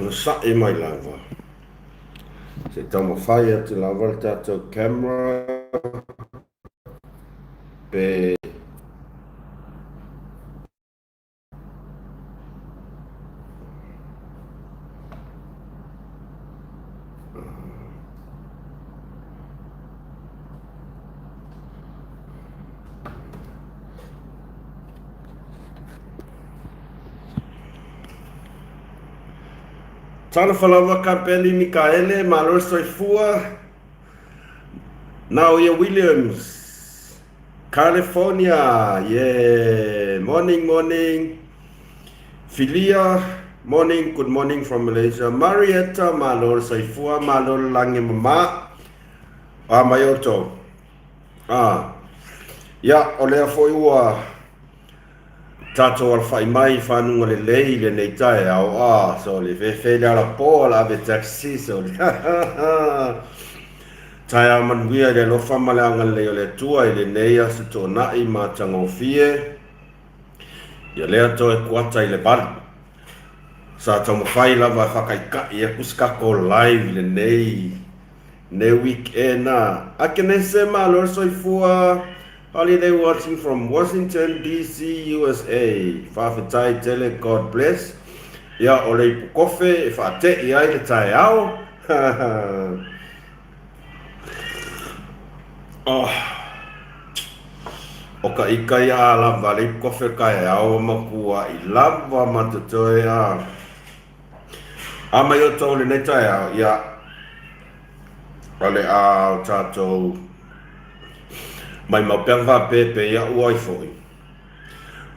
Onosai mai lava. Se i taumafai atu lava le tatou camera pe Talofa lava Kapeli Mikaele, malo le soifua. Naoia Williams, California, yeah. Morning, morning. Filia, morning, good morning from Malaysia. Marietta, malo le soifua, malo le lagi mama. A mai outou. Ah. Ia, o lea foi ua Tatou alafai mai i fanuga lelei i lenei taeao ah sole fefe le alapo ala ave taxi sole Taeao manuia i le alofa ma le agalelei o le Atua i lenei aso toonai matagofie ia lea toe kuata i le valu. Sa taumafai lava e faakaikai aku se tatou live i lenei Ne weekend a. Akenese malo le soifua. Holiday watching from Washington DC USA. Faafetai tele God bless. Ia o le ipu kofe e faate'i ai le taeao. Oh. O ka ika ia a lava le ipu kofe kaeao ua makua'i lava ma totoe a. A mai outou lenei taeao, ia, o le a o tatou maimau pea ma faapepe iaʻu ai foi.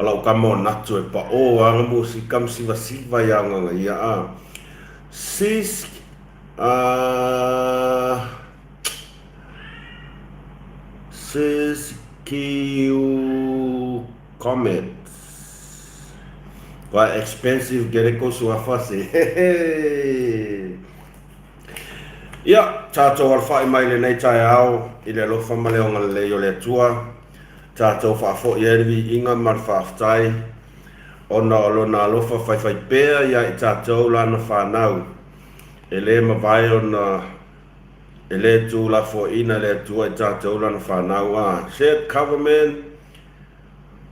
O lau kama o natu e paʻō a nga musika ma sivasiva ia ngaga ia a. Sis, a, sis kiu comet. Quite expensive gere ko suafa se. Ia, tātou alawhai mai lenei taeao i le alofa ma le agalelei o le Atua. Tātou faafoi ai le viiga ma le faafetai ona o lona alofa faifaipea ia i tātou lana whanau. E le mavae ona e le tūlafoina le Atua i tātou lana whanau. Ah, shared coverman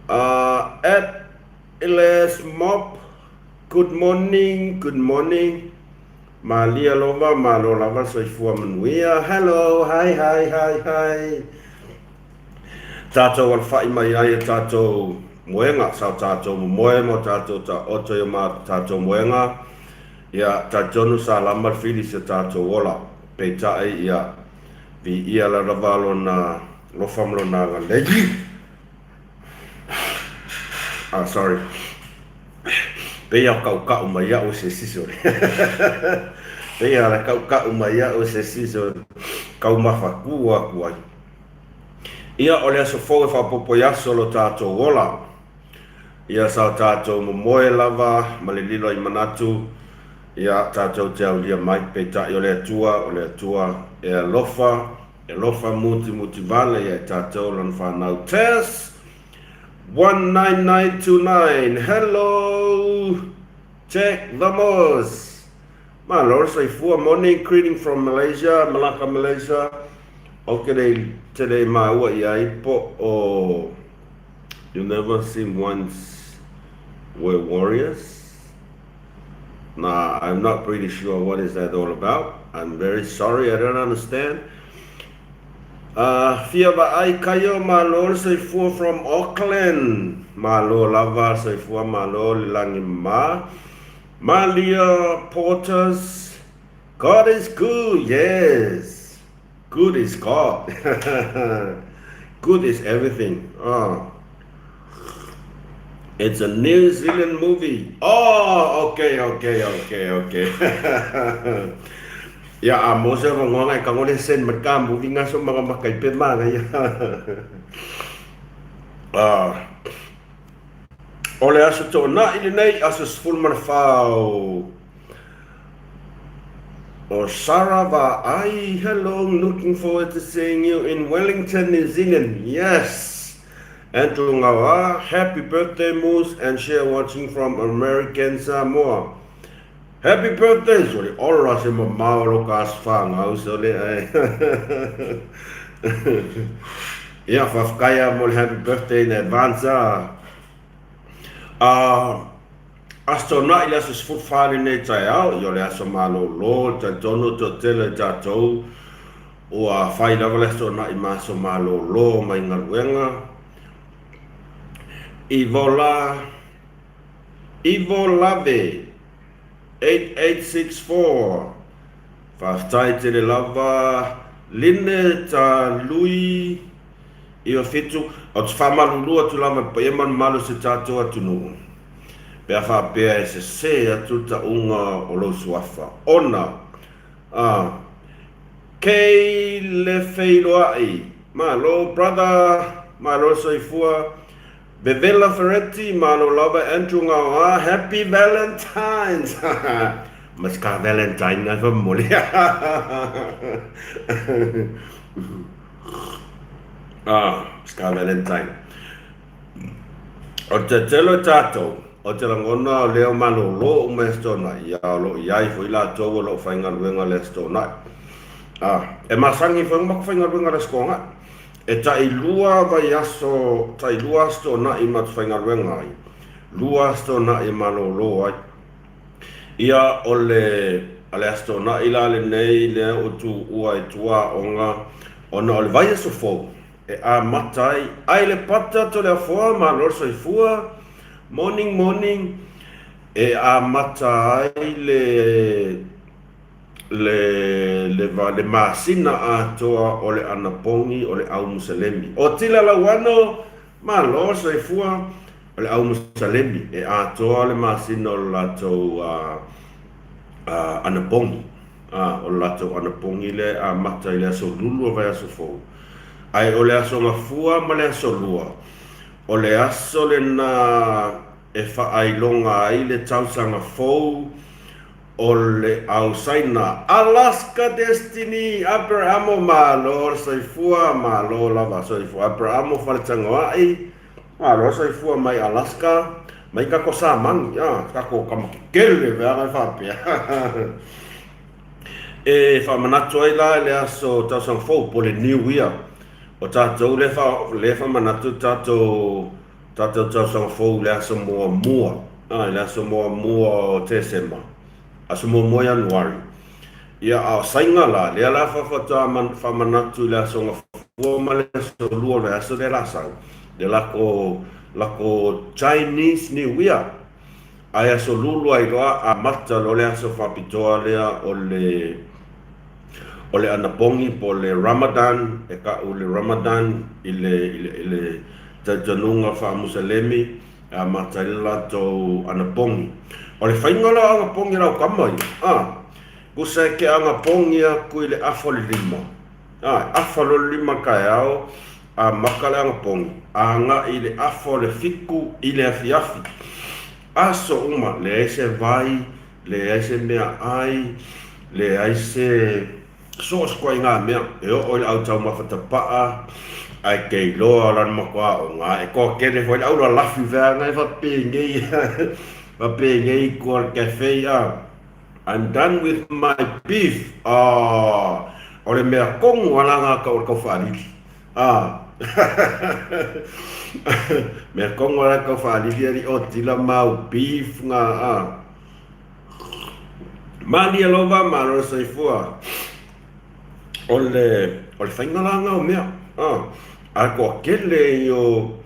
At Elias Mop, good morning, good morning. Malia lova, malo lava, soifua manuia. Hello, hi, hi, hi, hi. Tātou alawhai mai ai e tātou moenga, sa o tātou momoe mo tātou ta oto i o mā tātou moenga. Ia, tā tonu sa lama le whiri se tātou ola. Peitai, ia, vi ia la rava lona lofa ma lona agalelei. Ah, sorry. Pei a kaukau mai iaʻu se season. Pei a kaukau mai iaʻu se season. Kaumafa kū aku ai. Ia, o le aso fou e faaopoopo i aso lo tātou ola. Ia, sa o tātou momoe lava ma le lilo i manatu. Ia, tātou te aulia mai, peitai o le Atua, o le Atua e alofa. E alofa mutimuti vale ia i tatou lana whanau. Tess 19929 Hello Jack Vamos Malo le soifua Morning greeting from Malaysia Malacca Malaysia O ke lei te lei māua i ai po o You never seen once were warriors Nah, I'm not pretty sure what is that all about. I'm very sorry, I don't understand. Fia vaai kaio malo le soifua from Auckland. Malo lava soifua malo le lagi ma. Malia Porters. God is good, yes. Good is God. Good is everything. Oh. It's a New Zealand movie. Oh, okay, okay, okay, okay. Ya, a mo se va ngonga ka ngone sen mat ka movie nga so mga makai pe ma nga ya. Ah. O le aso toonai lenei, aso 14 o Sarah Vaai. Hello, looking forward to seeing you in Wellington, New Zealand. Yes. Andrew Ngawa, happy birthday Moose and share watching from American Samoa. Happy birthday sole ola se mamao lo ka aso fanau sole ae Ia faafetai a mo le happy birthday in advance a A Aso Toonai le aso 14 lenei taeao ia o le aso malolo talitonu o toatele i tatou ua fai lava le Aso Toonai ma aso malolo mai galuega Ivola Ivo Lave 8864 Faafetai tele lava Line Ta Lui 97 Ou te faamalulu atu lava i le paia ma le mamalu o si o tatou atunuu pe a faapea e sese atu le tauga o lou suafa ona a Kei le feiloai Malo brother Malo le soifua Vevela Ferretti, malo lava Andrew Ngaoa, happy Valentine's! Mas ka Valentine ngai fa momoli. Ah, ska Valentine. O te tele o tatou, o te lagona o lea o malolo uma e Aso Toonai, ia o lo o i ai foi latou o lo o faigaluega i le Aso Toonai. Ah, e masani foi ona matou faigaluega i le Aso Toonai. E tailua vaiaso, tailua Aso Toonai ma te faigaluega ai, lua Aso Toonai e malolo ai. Ia, o le, o le Aso Toonai la lenei lea ua tuua i tua aoga ona o le vaiaso fou e amata ai, ai le pata Toleafoa, malo le soifua, morning, morning, e amata ai le, le, le, le masina atoa o le anapogi o le au Musalemi. O Tila Lauano, malo soifua, o le au Musalemi, e atoa le masina o le latou anapogi. O le latou anapogi lea e amata i le aso Lulu o vaiaso fou. Ae o le aso Gafua ma le aso Lua, o le aso lena e faailoga ai le tausaga fou O le au Saina Alaska Destiny Aperamo malo le soifua malo lava soifua Aperamo Faletagoai malo soifua mai Alaska mai kako Samani a kako kama kekele veaga e faapea e faamanatu ai la le aso tausaga fou po le New Year o tatou le fa le faamanatu tatou Tatou tausaga fou i le aso muamua, a, i le aso muamua o Tesema, aso muamua o Ianuari. Ia, a o Saina la, lea la faatoa faamanatu i le aso Gafua ma le aso Lua o le aso lea la sau, le lako, lako Chinese New Year. Ae aso Lulu ai loa amata loa le aso faapitoa lea o le o le anapogi po o le Ramadan, e ka'u le Ramadan i le, i le, i le talitonuga faa-Musalemi e amata ai le latou anapogi. O le faiga la o anapogi a lau tama ia, a, tusa e te anapogi atu i le afa o le lima, a, e afa loa le lima i le taeao, amata le anapogi, agai i le afa o le fitu i le afiafi. Aso uma, leai se vai, Leai se mea ai, leai se so o se ituaiga mea e oo i le au taumafa tapaa, ae ke iloa lana matua aoga e toatele foi le au lalafi feaga e faapenei faapenei i tua o le cafe a I'm done with my beef ah o le mea tonu lava lena tau o le taufaalili ah mea tonu lava le taufaalili alii otila mau beef na ah Malie lova, malo le soifua. O le, o le faiga la lena o mea, a, a le toatele ia o,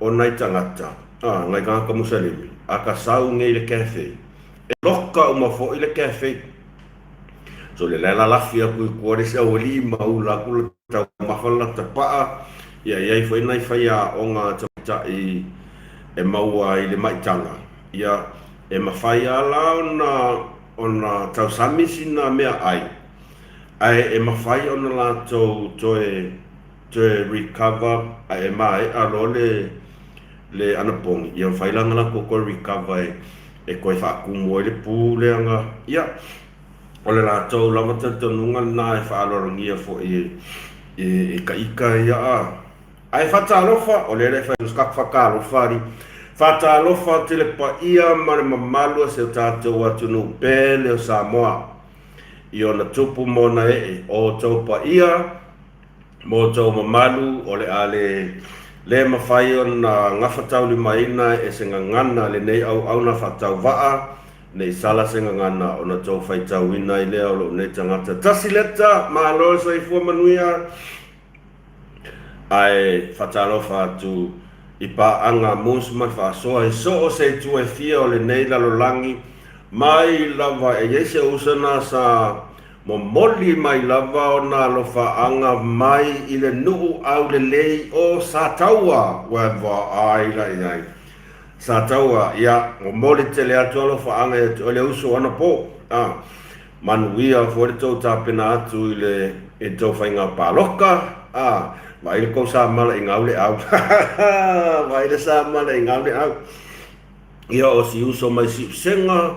o nai tagata, a, nai tagata Musalemi, a ka sau nei i le cafe, e loka uma foi le cafe. So le la e lalafi atu i tua le isi aualii ma ula atu le taumafa le lata paa, ia e i ai foi nai faiaoga tamaitai e maua ai le maitaga, ia e mafai lava la ona ona tausami sina meaai, ae e mafai ona latou toe toe recover ae e maea loa le le anapogi, ia mafai la ona latou toe recover e e toe faatumu ai le pu lea na, ia o le latou lava talitonuga lena e faaaloalogia foi e, e, e ita ia a. Ae faatalofa, o lea e le fai atu se faatalofa alii. Faatalofa atu i le paia ma le mamalu o si o tatou atunuu pele o Samoa i ona tupu ma ona ee, o outou paia ma outou mamalu o le a le le mafai ona gafataulimaina e se gagana lenei auauna faatauvaa ne i sala se gagana ona tou faitauina ai lea o lou nei tagata tasi leta. Malo le soifua manuia. Ae faatalofa atu i paaga mus ma le faasoa i so o se itu e fia o lenei lalolagi, mai lava e i ai se uso na sa momoli mai lava ona alofaaga mai i le nuu aulelei o Sataua, ua vaai la i ai. Sataua, ia, momoli tele atu alofaaga ia te oe le uso anapo, a. Manuia foi le tou tapena atu i le i le tou faiga paloka a vaai le tou samala i gau le au vaai le samala i gau le au ia o si uso mai Siusega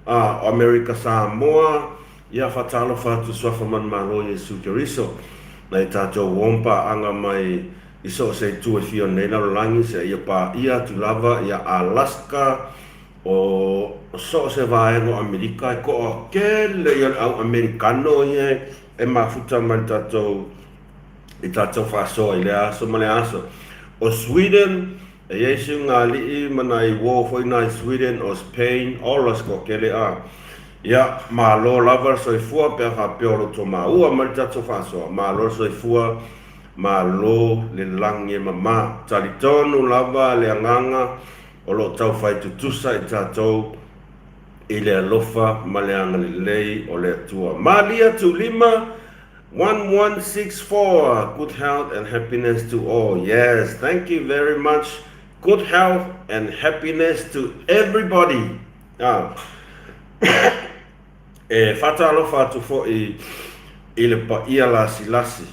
a o Amerika Samoa ia faatalofa atu Suafa Manumalo Iesu Keriso nai tatou uo ma paaga mai i so o se itu e fia o lenei lalolagi seia paia atu lava ia Alaska O so o se vaega o Amerika e toatele ia le au Amerikano ia e mafuta mai le tatou i tatou faasoa i lea aso ma lea aso. O Sweden, e i ai siugalii ma nai uo foi na i Sweden, o Spain, ola se toatele a. Ia, malo lava le soifua pe a faapea o lo o tou maua mai le tatou faasoa, malo le soifua, malo le lagi e mama. Talitonu lava le agaga O lo o taufai tutusa i tatou i le alofa ma le agalelei o le Atua. Malia Tulima 1164 Good health and happiness to all. Yes, thank you very much. Good health and happiness to everybody. Ah. E faatalofa atu foi i le paia lasilasi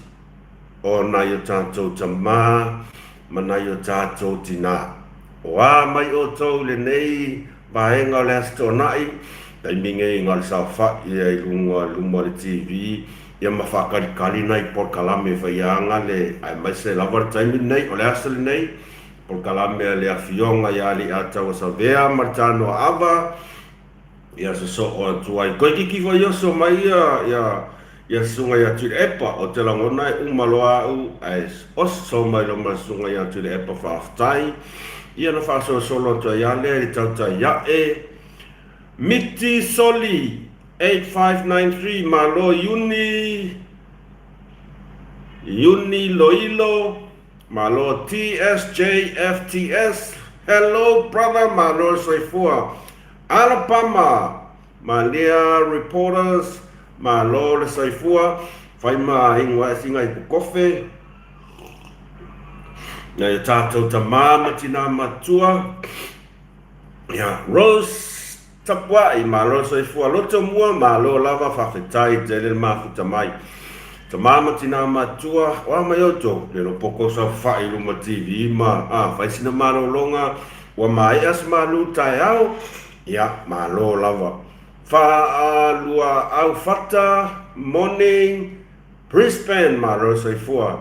o nai o tatou tama ma nai o tatou tinā. O a mai outou i lenei vaega o le Aso Toonai, taimi nei na o le saofai ia i luga luma o le TV ia ma faatalikali nai polokalame e faiaga le aemaise lava le taimi lenei o le aso lenei, polokalame a le Afioga ia Alii-a-Tauasavea ma le Tanoaava, Ia sosoo atu ai. Toeitiiti foi oso mai ia ia ia susuga ia Tuilaepa. O te lagona e uma loa au ae oso mai loa ma le susuga ia Tuilaepa faafetai. Ia na faasolosolo atu ai lava lea i le tautai ae. Miti Soli 8593 Malo Iuni Iuni Loilo Malo TSJFTS Hello brother Malo le soifua Alabama, Malia Reporters, Malo le soifua, fai ma ingoa e singa i kokofe, nai o tatou tama ma tina matua, ia, Rose Tapuai, malo le soifua, loto mua, malo lava, faafetai tele le mafuta mai. Tama ma tina matua, o a mai outou, le lopo kou saofai i luma TV ma, a, fai sina malologa, Ua maea se malu taeao, ia, malo lava. Faaluaaufata morning Brisbane, malo le soifua.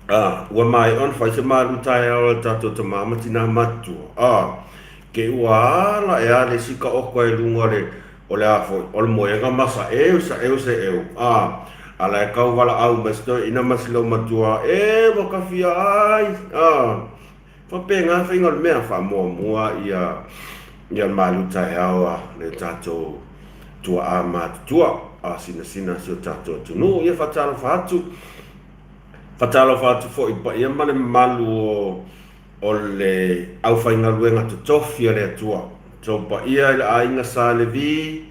A, ua maea ona fai se malu taeao a le tatou tama ma tinā matutua. A, ke ua ala e a le isi taoto ai luga o le, o le a foi, o le moega ma saeu, saeu, saeu. A, ala e tau valaau mai si toeaina ma si laumatua, e, ua kafia ai. A, Faapena faiga o le mea, faamuamua ia ia le malu taeao a le tatou tuaa matutua a sinasina si o tatou atunuu. Ia faatalofa atu, faatalofa atu foi i le paia ma le mamalu o o le aufaigaluega totofi a le Atua. Outou paia i le aiga Sa Levi,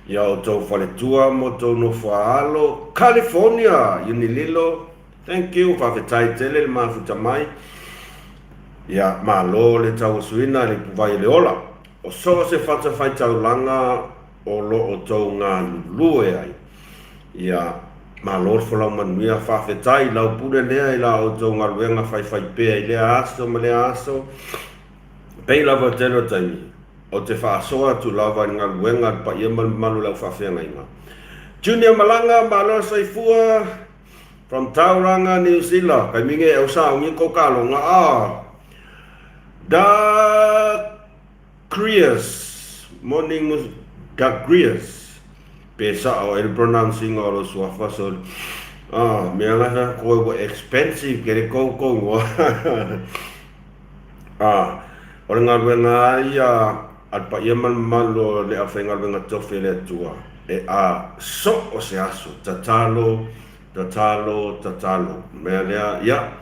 ia outou faletua ma outou nofoaalo, California, Unililo, Thank you, faafetai tele le mafuta mai. Ia, malo le tauasuina i le ipuvai o le ola. O so o se fatafaitaulaga o lo o tou galulue ai. Ia, malo le folau manuia, faafetai i lau pule lea i la outou galuega faifaipea i lea aso ma lea aso. Pei lava o le tele o taimi, ou te faasoa atu lava i le galuega a le paia ma le mamalu o le au faafeagaiga. Junior Malaga, malo le soifua. From Tauranga, New Zealand, kai minge e au saongi ko kaloga a. Dagrius, morning Dagrius, pe sa'o ai le pronounce ina o lou suafa sorry. Ah, mea la fai koe ua expensive ke le kou kou igoa. Ah, o le galuega lava ia a le paia ma le mamalu o le aufaigaluega tofi a le Atua, e a so o se aso, tatalo, Tatalo, tatalo. Mea lea, ia,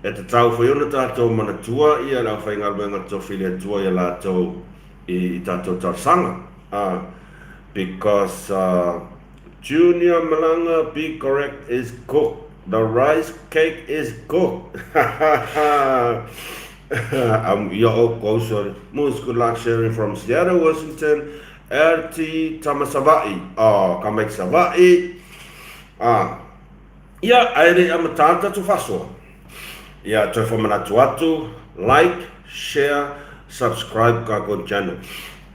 e tatau foi ona tatou manatua ia le aufaigaluega tofi le Atua ia latou i i tatou talosaga. A, because Junior Malaga be correct is cooked. The rice cake is cooked. Amuia oukou sorry. Most good luck sharing from Seattle, Washington. RT Tama Sava'i. Oh, ka mai ki Sava'i. Ā, ia, ae le i amata atu atu faasoa. Ia, toe whamanatu atu, like, share, subscribe kākou channel.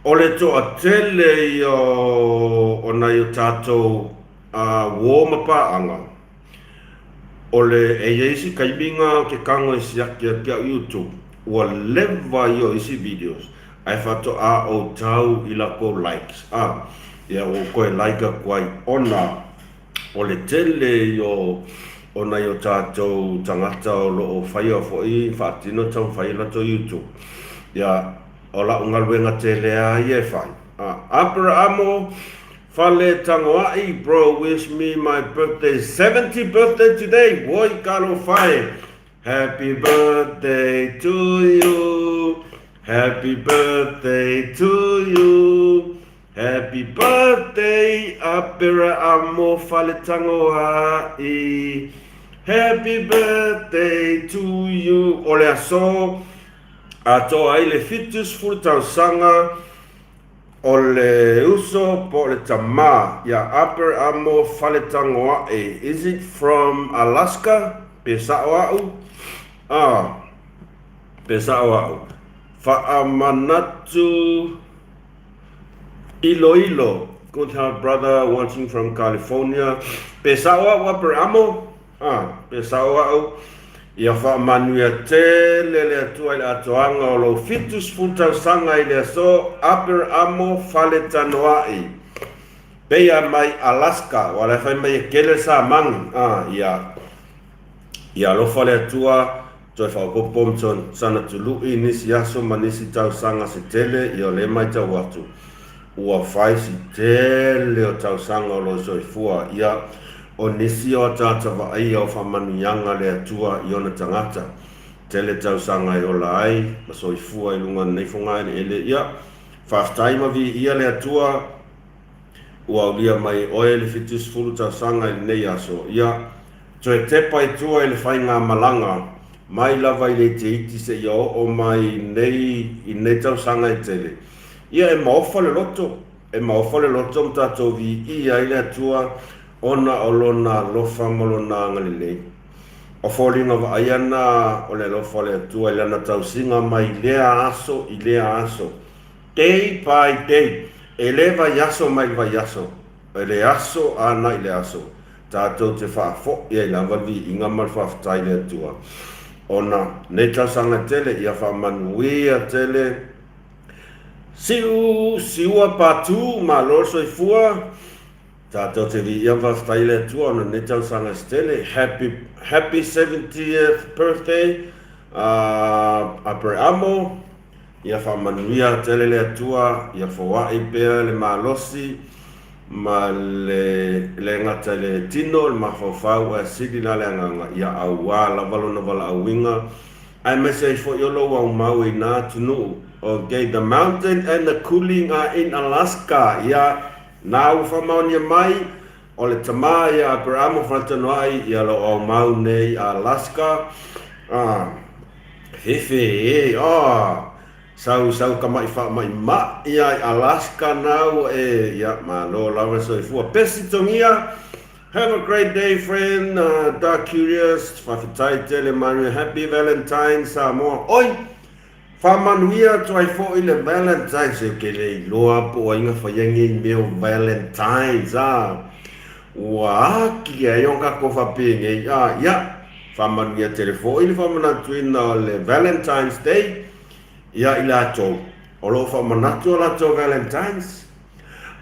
O le toatele ia o nai o tātou uō ma pāʻanga, o le, e i ai isi kaimi ngā o ke kago e siaki ake au YouTube, ua leva ia o isi videos, ae faatoa ou tau i lakou likes, a, ia ua ou koe like aku ai ona o le tele ia o nai o tatou tagata o lo o faia foi faatino taumafai i latou YouTube. Ia, o la'u galuega tele a ia e fai. A, Aperahamo Fale Tagoa'i, bro wish me my birthday, 70 birthday today, woi talofa e. Happy birthday to you, happy birthday to you, happy birthday Aperahamo Fale Tagoa'i, happy birthday to you. O le aso atoa ai le 70 tausaga o le uso po o le tama ia Upper Amo Faletagoaʻe is it from Alaska? Pe sa'o a'u? Ah, pe sa'o a'u. Fa'amanatu Iloilo, good health brother watching from California. Pe sa'o a'u Upper Amo? A, pe sao a'u, ia faamanuia tele le Atua i le atoaga o lou 70 tausaga i le aso Aperamo Faletanoa'i. Peia mai Alaska, ua la e fai mai e kele le samagi. A, ia, ia alofa le Atua, toe faaopoopo ma sana tulu'i nisi aso ma nisi tausaga se tele, ia o lea e maitau atu, Ua fai si tele o tausaga o lou soifua, ia, o nisi o ataata vaaia o faamanuiaga a le Atua i ona tagata, tele tausaga e ola ai ma soifua i luga o lenei fogaeleele, ia, faafetai ma viia le Atua ua aulia mai e oe le 70 tausaga i lenei aso, ia, toe tepa i tua i le faigamalaga mai lava i le itiiti seia oo mai nei i nei tausaga e tele. Ia e maofa le loto, e maofa le loto ma tatou viia ai le Atua ona o Lona alofa ma Lona agalelei. O foliga vaaia na o le alofa o le Atua i Lana tausiga mai lea aso i lea aso, day by day, e le vaiaso mai le vaiaso, e le aso ana i le aso, tatou te faafo'i ai lava le viiga ma le faafetai i le Atua ona nei tausaga tele, ia faamanuia tele. Siu, siua patu, malo le soifua. Tatou te viia ma faafetai i le Atua ona lenei tausaga se tele. Happy, happy 70th birthday Aperamo. Ia faamanuia tele le Atua, ia foai pea le malosi ma le le gata i le tino, le mafaufau, ae sili la le agaga, ia auā lava lona valaauina Aemaise ai foi o lou aumau i nā atunuu. Ok, the mountain and the cooling are in Alaska. Ia, nā ua faamaonia mai, o le tamā ia Aperamo Faletanoaʻi, ia lou aumau nei a Alaska. Ah, fefe e, ah, sau sau ka maʻi faamaʻimaʻi ia i Alaska nā ua e, ia, malo lava le soifua. Pesi Tongia, Have a great day friend Dark Curious Faafetai tele manuia Happy Valentine Samoa Oi! Faamanuia atu ai foi le Valentine's Ou te le iloa po o ai na faia nei mea o Valentine's a Ua atili ai ona tatou faapenei a Ia, faamanuia tele foi le faamanatuina o le Valentine's Day. Ia i latou, o lo o faamanatu a latou Valentine's.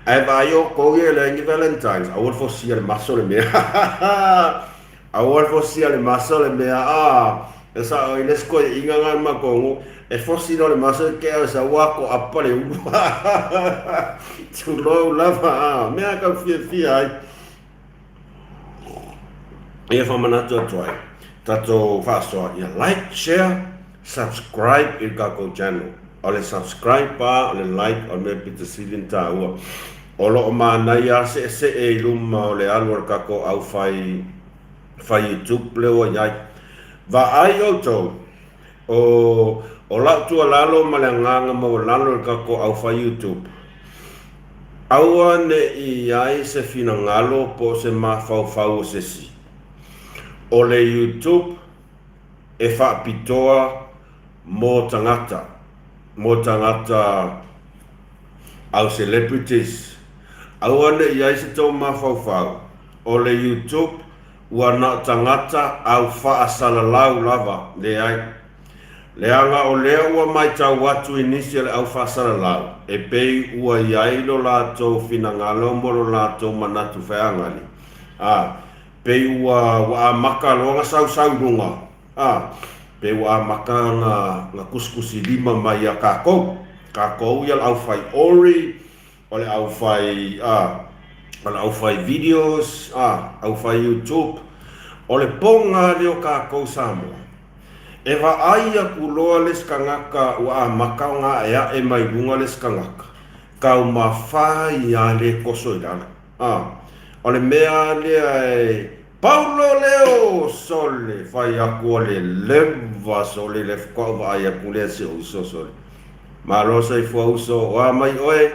Ae vaai outou ia e leai ni Valentine's, aua le fosia le maso le mea. Aua le fosia le maso le mea, a e sao ai le isi toeaiina na i le matou nuu, e fosi loa le maso e tea o sau ua ato apa le ulu. Tulou lava, a mea tau fiafia ai. Ia faamanatu atu ai, tatou faasoa ia like, share, subscribe i le tatou channel. O le subscribe a, o le like, o le mea pito sili ona taua. O lo o manaia seesee i luma o le alu o le tatou au fai, fai YouTube lea ua i ai. Vaai outou, o, o lau tuualalo ma le agaga maualalo i le tatou au fai YouTube, Aua ne i i ai se finagalo po o se mafaufau o se isi. O le YouTube e faapitoa mo tagata, mo tagata au celebrities. Aua ne i ai se tou mafaufau, o le YouTube ua na o tagata au faasalalau lava, leai. Leaga o lea ua matau atu i nisi o le au faasalalau, e pei ua i ai lo latou finagalo mo lo latou manatu feagali, a pei ua ua amata loa na sausau i luga, a pei ua amata na na kusikusi lima mai ia kakou, kakou ia le au fai ori, o le au fai a o le au fai videos a au fai YouTube o le poga lea o kakou Samoa e vaai aku loa le isi tagata ua amata ona aeae mai luga le isi tagata taumafa ia le toso i lalo a o le mea lea e Paulo leo sole fai aku o le leva sole le faatoa vaai aku lea si ou uso sole Malo soifua uso o a mai oe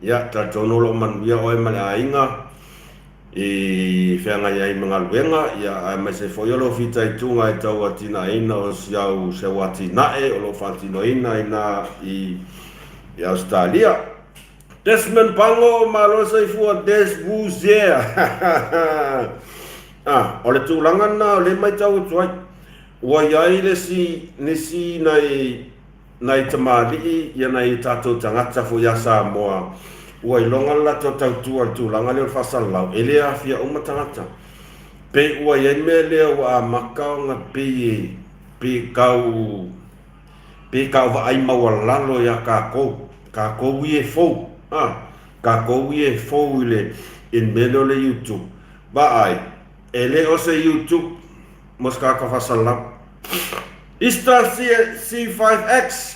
ia talitonu o lo o manuia oe ma le aiga i feagai ai ma galuega ia aemaise foi o lou fitaituga e tau atinaeina o si au si au atinae o lo o faatinoina ina i i Ausetalia. Desmond Pango, malo soifua Des Wuzier. Ah, o le tulaga lena o lea e matau atu ai. Ua i ai le isi nisi nai nai tamalii ia nai tatou tagata foi ia Samoa ua iloga le latou tautua i le tulaga lea o le faasalalau, e le aafia uma tagata. Pei ua i ai le mea lea ua amata ona pei e, pei tau, pei tau vaai maualalo ia tatou, tatou ia e fou, a, tatou ia e fou i le, i le mea lea o le YouTube. Vaai, e le o se YouTube mo se tagata faasalalau. Ista C5X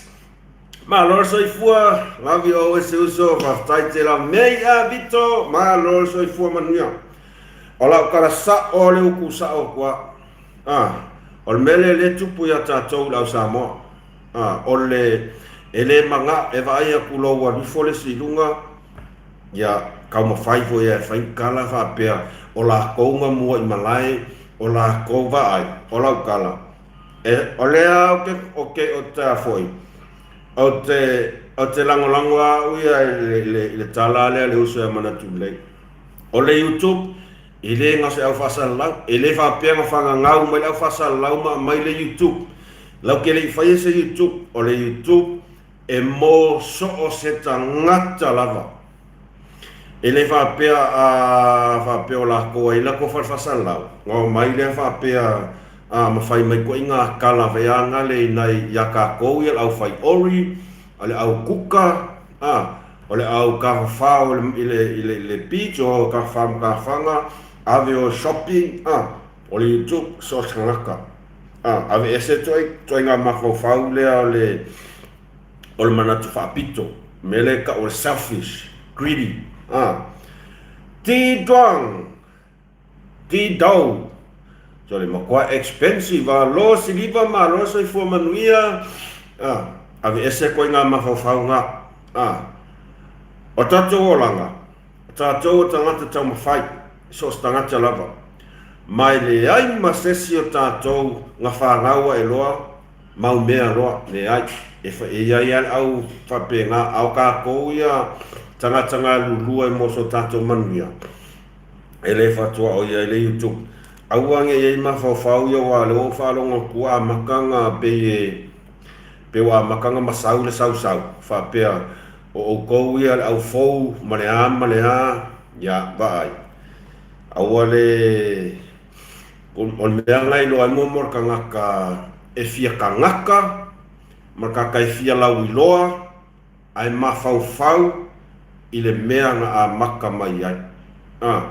Malo le soifua, love you always se uso, faafetai tele mei a Vito, malo le soifua manuia. O lau tala sa'o le upu sa'o atu a. Ah, o le mea lea lea tupu ia tatou i le au Samoa. Ah, o le e le maga e vaai atu loa ua alu ifo le isi i luga, ia taumafai foi e fai ni tala faapea o latou na mua i malae, o latou vaai, o lau tala, E, o lea ou te, ou te, ou te a foi, ou te, ou te lagolago lava au ia i le, le, le tala lea a le uso ia Manatu Lelei. O le YouTube, e le na o se au faasalalau, e le faapea na fagagau mai le au faasalalau ma aumai le YouTube. Latou te le i faia se YouTube, o le YouTube e mo so o se tagata lava. E le faapea a faapea o lakou ai lakou fale faasalalau, na omai lea faapea a ma fai mai koʻiga tala feaga le i nai ia kakou ia le au fai ori, a le au kuka, a o le au tafafao i le i le i le beach o tafafao ma tafaga, ave o shopping, a o le YouTube so o se tagata. A ave ese ituaiga mafaufau lea o le o le manatu faapito, mea lea e tau o le selfish, greedy, a. Ti Duang, Ti Dau, so le matua expensive a, lo siliva ma lo soifua manuia, a, ave ese koe ngā mafaufau ngā, a. O tatou olaga, o tatou o tagata taumafai, so o se tagata lava, ma e leai ma se isi o tatou nga whanau a e loa, Mau mea loa, leai, e e i ai lava le au faapena, a o tatou ia tagata galulue mo so tatou manuia, e le fatuaoia ai le YouTube. Aua ne i ai mafaufau ia aua o lea ua ou faalogo atu ua amata ona pei e Pei ua amata ona masau le sausau, faapea, O ʻoukou ia le au fou ma le a ma le a, ia, vaai. Aua le, o le mea lena e iloa ai muamua le tagata e fia tagata ma le tagata e fia lauiloa ae mafaufau i le mea na amata mai ai. A.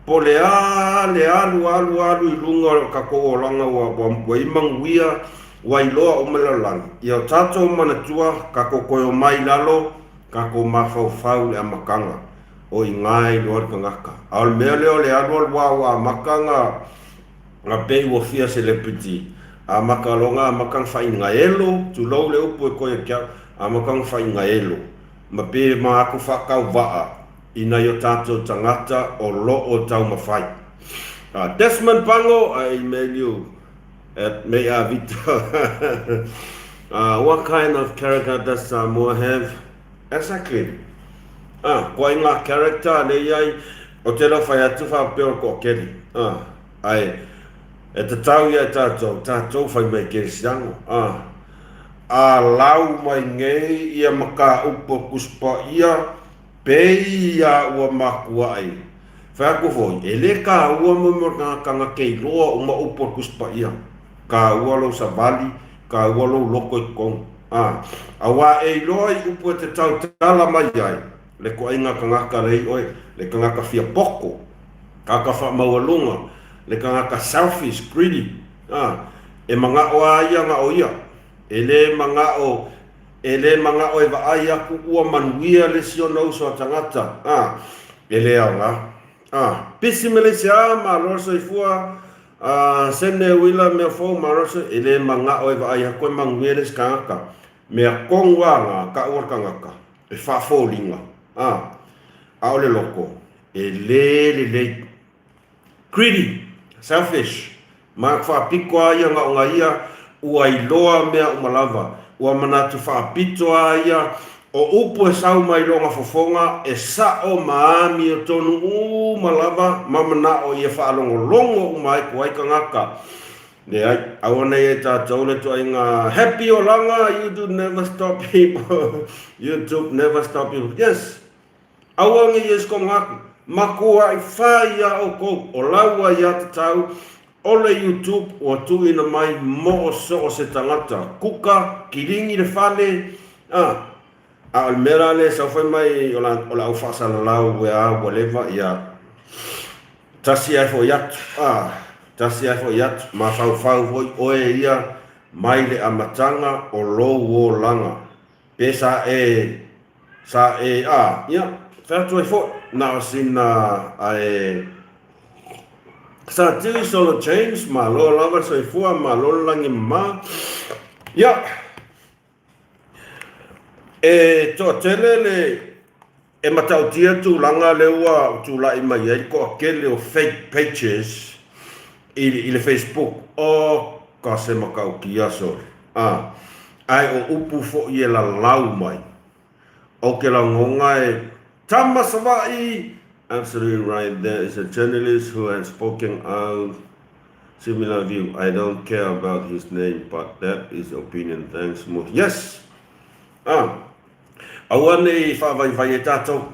Po o le a le alu alu alu i luga o le tatou olaga ua ua i manuia, ua iloa uma e le lalolagi. Ia o tatou manatua, tatou toe omai i lalo, tatou mafaufau i le amataga. O i ina e iloa le tagata. A o le mea lea o le alu alu lava ua amata ona na pei ua fia celebrity. Amata loa ona amata ona faaigaelo, tulou le upu e toe ia te au, amata ona faaigaelo ma pei e manatu faatauvaa i nai o tatou tagata o lo o taumafai. Desmond Pango, I email you at meiavita What kind of character does Samoa have? Exactly. Ah, koa i ngā character le i ai, o te rau whai atu whapea o koa keri. Ah, ai, e te tau ia e tātou, tātou whai mai kerisiano. Ah, a lau mai nei ia ma ka upu kuspa ia, pei ia ua makua ai. Whai aku foi, e le ka ua mo mo ngā kanga kei loa o ma upu kuspa ia. Ka ua lou savali, ka ua lou loko i kong. A, auā e iloa i upu e te tautala mai ai, le koaiga kangaka lei oe, le kangaka fia poko, kaka whaamaualunga, le kangaka selfish, greedy, a, e mangao a ia nga o ia, e le mangao, e le mangao e vaai aku ua manuia le si ona uso a tangata, a, e le aoga. A, pisi Malaysia, malo le soifua, A sene uila mea fou ma rosa e le mangao e vaai aku e manuia le isi kangaka. Mea konu a nga kaʻu o le kangaka e faafoliga, a aole loko, e le lelei. Greedy, selfish, ma faapito a ia nga o nga ia ua iloa mea uma lava, ua manatu faapito a ia O upu e sau mai lona fofoga e sa'o ma amiotonu uma lava ma mana'o ia faalogologo uma ai ko ai kangaka. Leai, aua nei e tatou le tuaiga happy olaga YouTube never stop people YouTube never stop people yes aua nei e skonga aku makuaʻi fai iā ʻoukou o laua iā tatau o le YouTube ua tuuina mai mo so o se tagata kuka kiligi le fale a a o le mea la lea sau fai mai o la o le au faasalalau ua a ua leva ia tasi ae foi atu a tasi ae foi atu mafaufau foi oe ia mai le amataga o lou olaga Pe sa e, sa e, a, ia, fai atu ai foi, na o sina ae, sa tui solo James, malo lava le soifua, malo le lagi mama. Ia, e toatele le, e matautia tulaga lea ua tulai mai ai le toatele o fake pages i, i le Facebook. O ka se matautia sole. A, ae o upu foi e lalau mai. O ke lagona e tama Savaii! Absolutely right, there is a journalist who has spoken out similar view. I don't care about his name, but that is opinion. Thanks mo. Yes! Ah, Aua ne i faavaivai e tatou,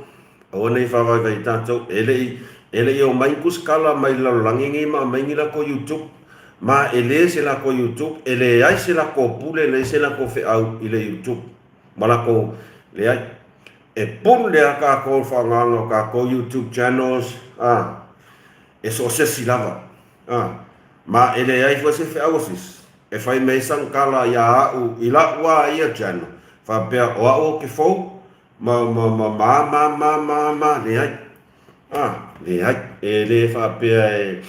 aua ne i faavaivai e tatou, e le i, e le i omai ni kusikala mai le lalolagi nei ma aumai ni lakou YouTube, ma e le se lakou YouTube, e leai se lakou pule, e leai se lakou feau i le YouTube, ma lakou, leai. E pule lava takou i le faaaogaina o takou YouTube channels, a, e so o se isi lava, a, ma e leai foi se feau a se isi. E fai mai sana tala iā aʻu i laʻu a ia channel, faapea o aʻu o ke fou, ma ma ma ma ma ma ma ma, leai. Ah, leai. E le faapea e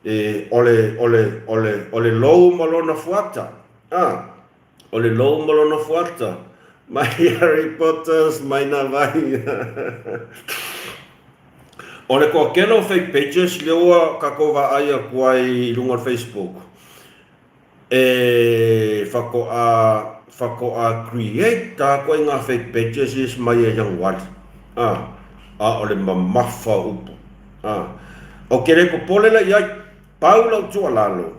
e o le o le o le o le lou ma lona fuata. Ah, o le lou ma lona fuata. Mai Harry Potters, mai nā wahi. O le toatele o fake pages lea ua tatou vaai atu ai i luga o le Facebook, e faatoa faatoa create atu ai ngā fake pages is mai e Ianuari, a, a o le mamafa o upu. A, ou te le popole la i ai, pau lau tuualalo,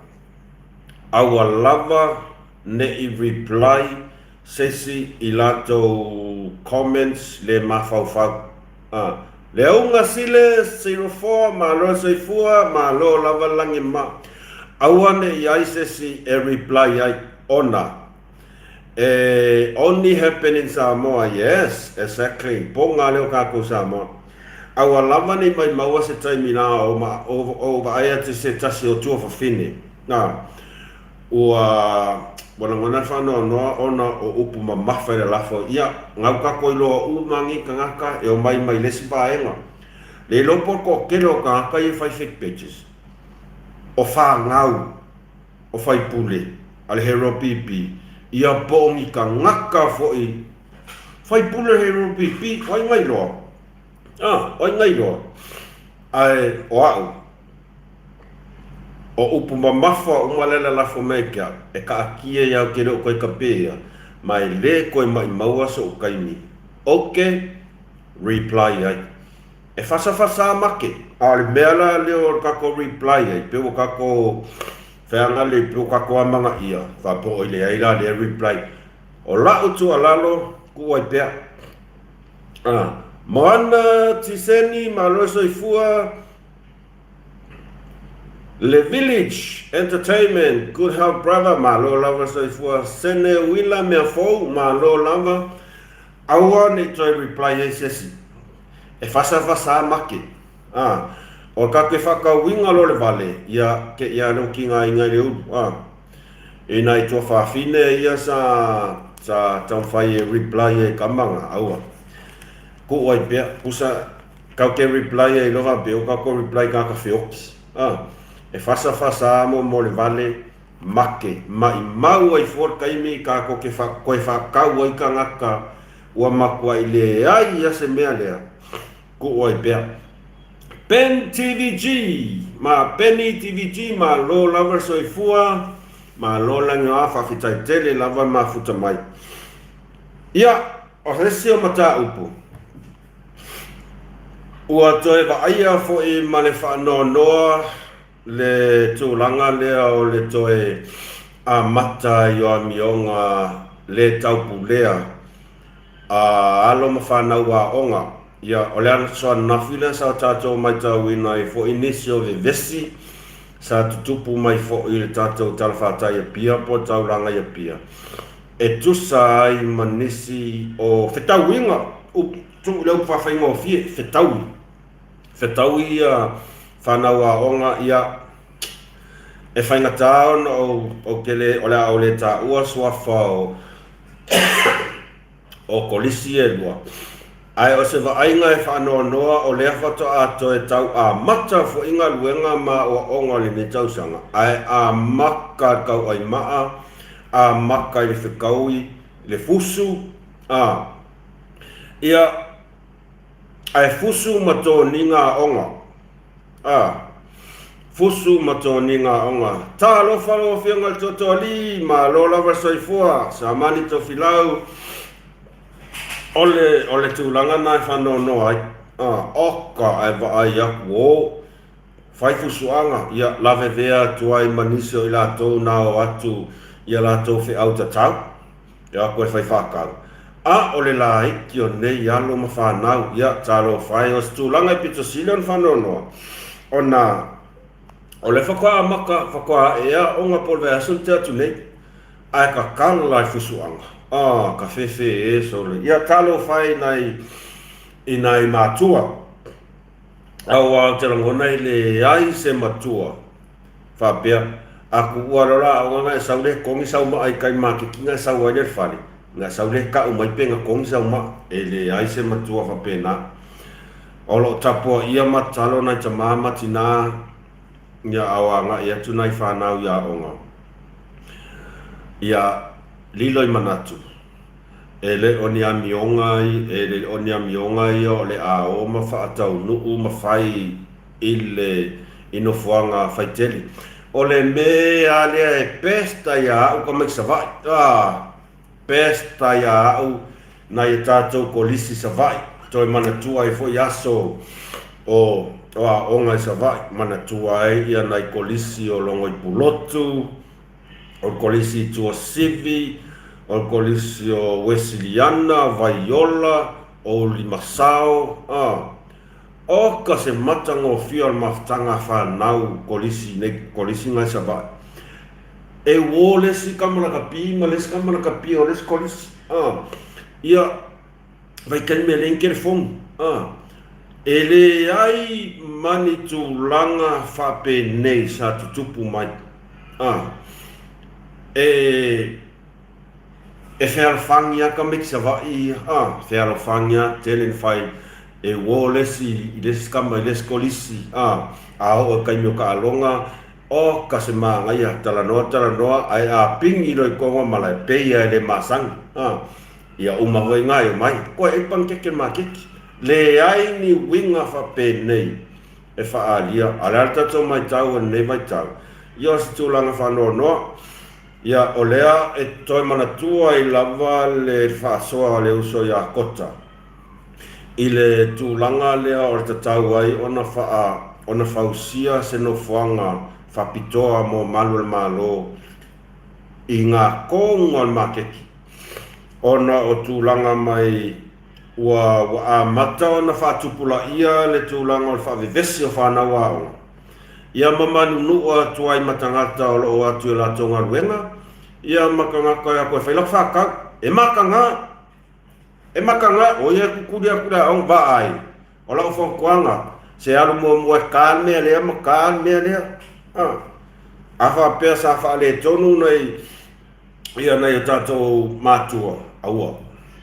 aua lava. ne i reply se isi i latou comments le mafaufau. A. Le auga sile 04 malo le soifua malo lava le lagi ma. Aua ne i ai se isi e reply ai ona e only happen in Samoa yes exactly poga lea o kakou Samoa. Aua lava ne i maimaua se taimi la o ou vaai atu i se tasi o tuafafine a. Ua ua lagona le faanoanoa ona o upu mamafa i le lafo, ia, gau kako iloa uma ngi tagata e omai mai le isi vaega. Le iloa po o le toatele o tagata ia e fai fake pages, o fanau o faipule a le Hero PP, ia po o ni tagata foi faipule Hero PP, o ai na iloa? A, o ai na iloa? Ae o au, O upu mamafa uma lea lalafo mai ke au, e kaakia i au ke le o koe ka pea, ma e le koe maʻimaua soʻu kaimi. Oke, reply ai. E fasafasa make, a o le mea la lea o le kakou reply ai, pe ua kakou feaga le, pe ua kakou amagaʻia, faapea oi leai la lea reply. O laʻu tuualalo, kuu ai pea. A, Moana Tiseni, malo le soifua. Le Village Entertainment, good health brother, malo lava soifua. Sene uila mea fou, malo lava. Aua ne i toe reply ai se isi. E fasafasa make. A, o ka ke whakauinga lo le vale, ia ke ia leo ki ngā inga i le ulu. A, ina i tuafafine ia sa, sa taumawhai e reply e kamanga, aua. Kuu ai pea, pusa, Kau ke reply ai loha be o kako reply ka ka feoki. A, e fasa fasa amo mo le vale make ma i mau ai fua le taimi ka ko ke fa koe whakau ai kangaka ua makua i le ai ia se mea lea. Kuu ai pea. Pen TVG ma Penny TVG ma lo lava soifua ma lo langi o a whawhitai tele lava mafuta mai. Ia, o se isi o mataupu. Ua toe vaaia foi ma le faanoanoa le tulaga lea o le toe amata i o amioga le taupulea a alo ma fanau aoga. Ia, o le aso ananafi lea sa tatou matauina ai foi nisi o vevesi sa tutupu mai foi i le tatou talafatai i Apia po o taulaga i Apia e tusa ai ma nisi o fetauiga, tuu i le upu faafaigofie, fetaui. Fetaui ia fanau aoga, ia, e faigata ona ou, ou te le, o le a ou le taua suafa o, o kolisi e lua. Ae o se vaaiga e faanoanoa o lea faatoa toe tau amata foi galuega ma aoaoga o lenei tausaga, ae amata le tauaimaa, amata i le fetaui, le fusu, a, ia, ae fusu ma toniga aoga, a, fusu ma toniga aoga. Talofa lau Afioga i le Toatoalii, malo lava le soifua, Samani Tofilau, o le, o le tulaga na e faanoanoa ai, a, oka ae vaai atu, o, Fai fusuaga, ia lavevea atu ai ma nisi o i latou na o atu i a latou feau tatau, e o atu e fai faatau. A o le laiti o nei alo ma fanau, ia talofa e, o se tulaga e pito sili ona faanoanoa, ona o lea faatoa amata, faatoa ae aoga po o le vaiaso na tea atu nei, ae tatala i fusuaga, a, ka fefe e sole. Ia talofa e i nai, i nai matua. Aua ou te lagona e leai se matua faapea, a kuua loa la aoga na e sau lea togi sau maa i kai maketi na e sau ai lea i le fale, na e sau lea tau mai pe na togi sau maa. E leai se matua faapena. O lo o tapuaia ma tatalo nai tama ma tina ia a o agai atu nai fanau i aoga ia lilo i manatu. E le o ni amioga, e le o ni amioga ia o le a o ma faataunuu ma fai i le i nofoaga faitele. O le mea lea e pesta ia au ka mai Savaii. Ah, pesta ia au nai a tatou kolisi Savaii. Toe manatua ai foi aso o o aoga i Savaii, manatua ai ia nai kolisi o Logoipulotu. o le Kolisi i Tuasivi, o le Kolisi o Uesiliana, Vaiola, o Ulimasao, a. Oka se matagofie o le mafutaga a fanau Kolisi nei, Kolisi na i Savaii. E uō le isi tama lakapi ma le isi tama lakapi o le isi Kolisi, a. Ia, vaitaimi e leai ni telefoni, a. E leai ma ni tulaga faapenei sa tutupu mai, a. E, e fealofani lava tamaiti Savaii ia, a, fealofani lava, tele na fai, e uo le isi i le isi tama i le isi kolisi, a, a oo i le taimi o taaloga, oka se manaia, talanoa talanoa, ae a pigi loa i totonu o malae, pei lava e le masani, a. Ia uma foi na e omai, koe ai panikeke le maketi. Leai ni uiga faapenei e faaalia, a o le a le tatou matau i lenei vaitau? Ia o se tulaga faanoanoa. Ia o lea e toe manatua ai lava le faasoa a le uso ia Kota i le tulaga lea o le tatau ai ona faa ona fausia se nofoaga faapitoa mo malu o le Malo i ngā kōunga o le maketi. Ona o tulaga mai ua ua amata ona faatupulaia le tulaga o le faavevesi o fanau aoga, ia ma manunuu atu ai ma tagata o lo o atu i a latou galuega, ia ma tagata e o atu e fai laka faatau. E mataga! E mataga! O ia e kukuli atu i le aoga, vaai, o lau fautuaga, se alu muamua e ta le mea lea ma ta le mea lea. A faapea sa faaletonu nai ia nai o tatou matua, aua,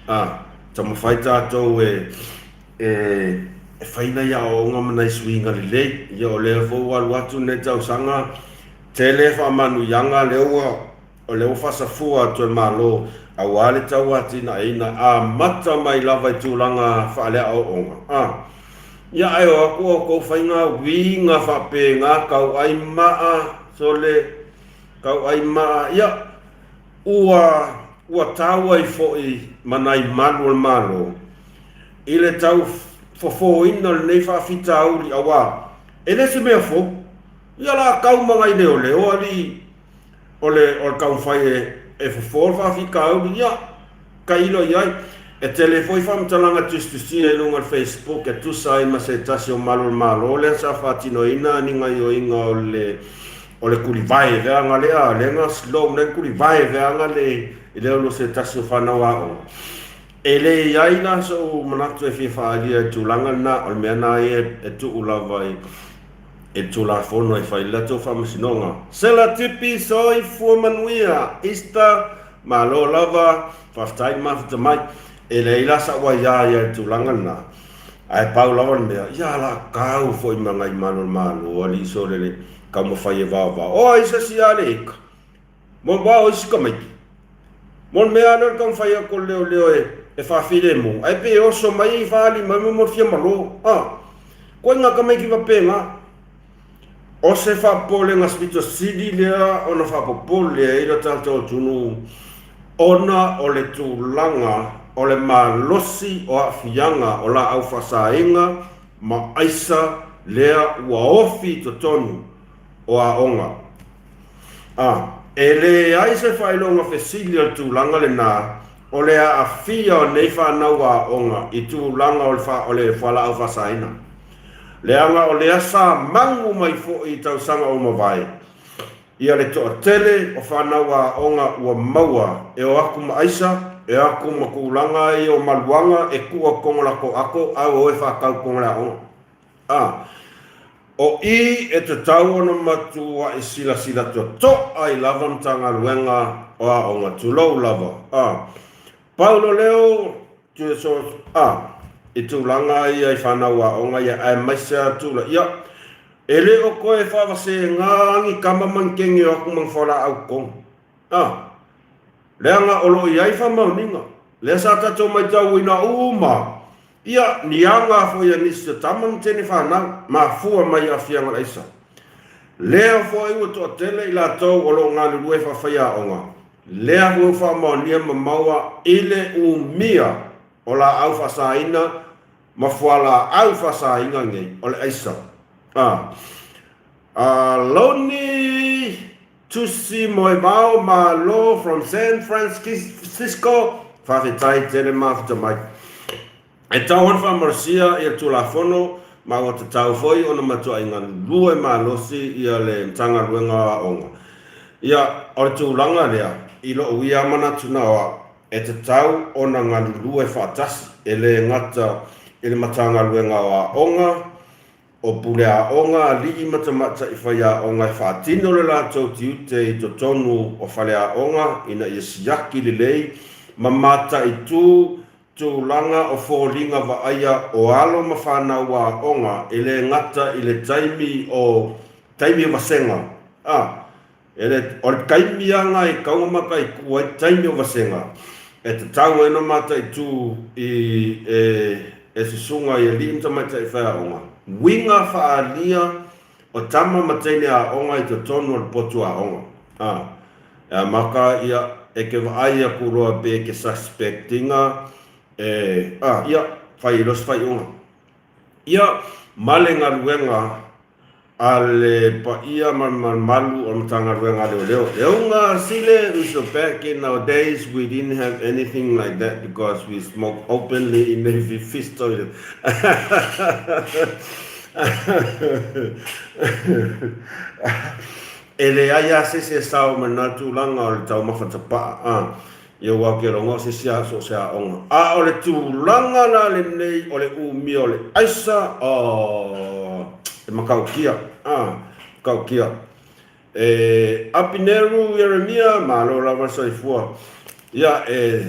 a, taumafai tatou e, e, e fai nai aoaoga ma nai suiga lelei. Ia o lea foi ua alu atu lenei tausaga, tele faamanuiaga lea ua, o lea ua faasafua atu e le Malo aua le tauatinaeina, amata mai lava i tulaga faaleaoaoga, a. Ia ae o atu outou faiga uiga faapena, tauai maa, sole, Tauai maa, ia, ua, ua tau ai foi ma nai malu o le Malo i le tau fofōina o lenei faafitauli auā e le se mea fou. Ia la tau ma nai leoleo alii o le, o le taumafai e, e fofo le faafitauli, ia, Tailo i ai. E tele foi faamatalaga tusitusia i luga o le Facebook e tusa ai ma se tasi o malu o le Malo lea sa faatinoina ni gaioiga o le o le tulivae veaga lea lea na slow nei tulivae veaga le i lea o se tasi o fanau aoga. E le i ai la so'u manatu e fia faaalia i tulaga lena, o le mea na ia e tuu lava i e le Tulafono e fai le latou faamasinoga. Sela Tipi Soifua manuia Easter Malo lava, faafetai le mafuta mai. E leai la sa'u aia ia i le tulaga lena, ae pau lava le mea, ia la tau foi ma nai malu o le Malo, alii solele, taumafai e vaovao. O ai se isi a le eka? Mo wa o isi tamaiti. Mo le mea lea o le taumafai atu o le leoleo e, e faafilemu, ae pei e oso mai e faaali mai mo le fia malo. A, koe ngā tamaiti faapena. O se faapopolega pito sili lea ona faapopole ai lo tatou atunuu ona o le tulaga o le malosi o aafiaga o laau faasaina ma aisa lea ua ofi i totonu o aoga. A e leai se faailoga fesili o le tulaga lena o le aafia o nei fanau aoga i tulaga o le fualaau faasaina. Leaga o lea sa magu mai foi i tausaga ua mavae, ia le toatele o fanau aoga ua maua e o atu ma aisa, e o atu ma tulaga ia o maluaga e tuu atu tonu latou ato ae ua o e faatau tonu le aoga. A o i e tatau ona matuai silasila totoa ai lava Matagaluega o Aoga, tulou lava. A pau lo leo A, i tulaga ia i fanau aoga ia aemaise atu la, ia, e le o toe faavasega ni tama ma ni teine o atu ma ni fualaau totonu. A, leaga o lo o i ai faamaoniga, lea sa tatou matauina uma, ia, ni aga foi a nisi o tama ma teine fanau, mafua mai i aafiaga o le aisa. Lea foi ua toatele i latou o lo o galulue faafaiaoga, Lea foi ua faamaonia ma maua i le umia o laau faasaina ma fualaau faasaina nei o le aisa. A. A Loni! Tusi Moevao Malo from San Francisco, faafetai tele mafuta mai. E tau ona faamalosia ia le Tulafono ma ua tatau foi ona matuai galulue malosi ia le Matagaluega o Aoga. Ia, o le tulaga lea, i lou ia manatu na o au, e tatau ona galulue faatasi, e le gata i le Matagaluega o Aoga, o pule aoga, alii ma tamaitai faiaoga e faatino le latou tiute i totonu o faleaoga ina ia siaki lelei ma mataitu tulaga o foliga vaaia o alo ma fanau aoga e le gata i le taimi o taimi o vasega a E le, o le taimi lava lena e tatau ona mataitu ai taimi o vasega e tatau ai ona mataitu i e, e susuga i alii ma tamaitai faiaoga, uiga faaalia o tama ma teine aoga i totonu o le potu aoga. A, e amata ia, e te vaai atu loa pe e te suspect ina e, a, ia, fai ai loa se faaiuga. Ia, ma le galuega a le paia ma le malumalu o le Matagaluega a Leoleo. Leunga Sile uso back in our days we didn't have anything like that because we smoke openly in every fish toilet. E leai lava se isi e sao mai lena tulaga o le taumafa tapaa a. Ia aua ou te iloa o se isi aso o se aoga. A o le tulaga la lenei o le umia o le aisa, oh, e matautia, ah, matautia. E Apineru Ieremia, malo lava le soifua. Ia, e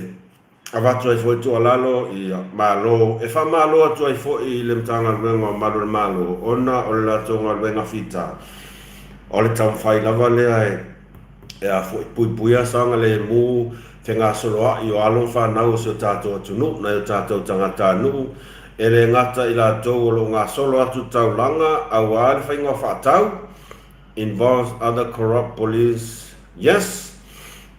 avatu ai foi tuualalo, ia, malo. E faamalo atu ai foi i le Matagaluega o Malu o le Malo, ona o le latou galuega fita. O le taumafai lava lea e e a foi, puipuia saogalemu fegasoloa'i o alo ma fanau o si o tatou atunuu, nai o tatou tagatanuu, e le gata i latou o lo o gasolo atu taulaga auā le faiga faatau, involves other corrupt police, yes,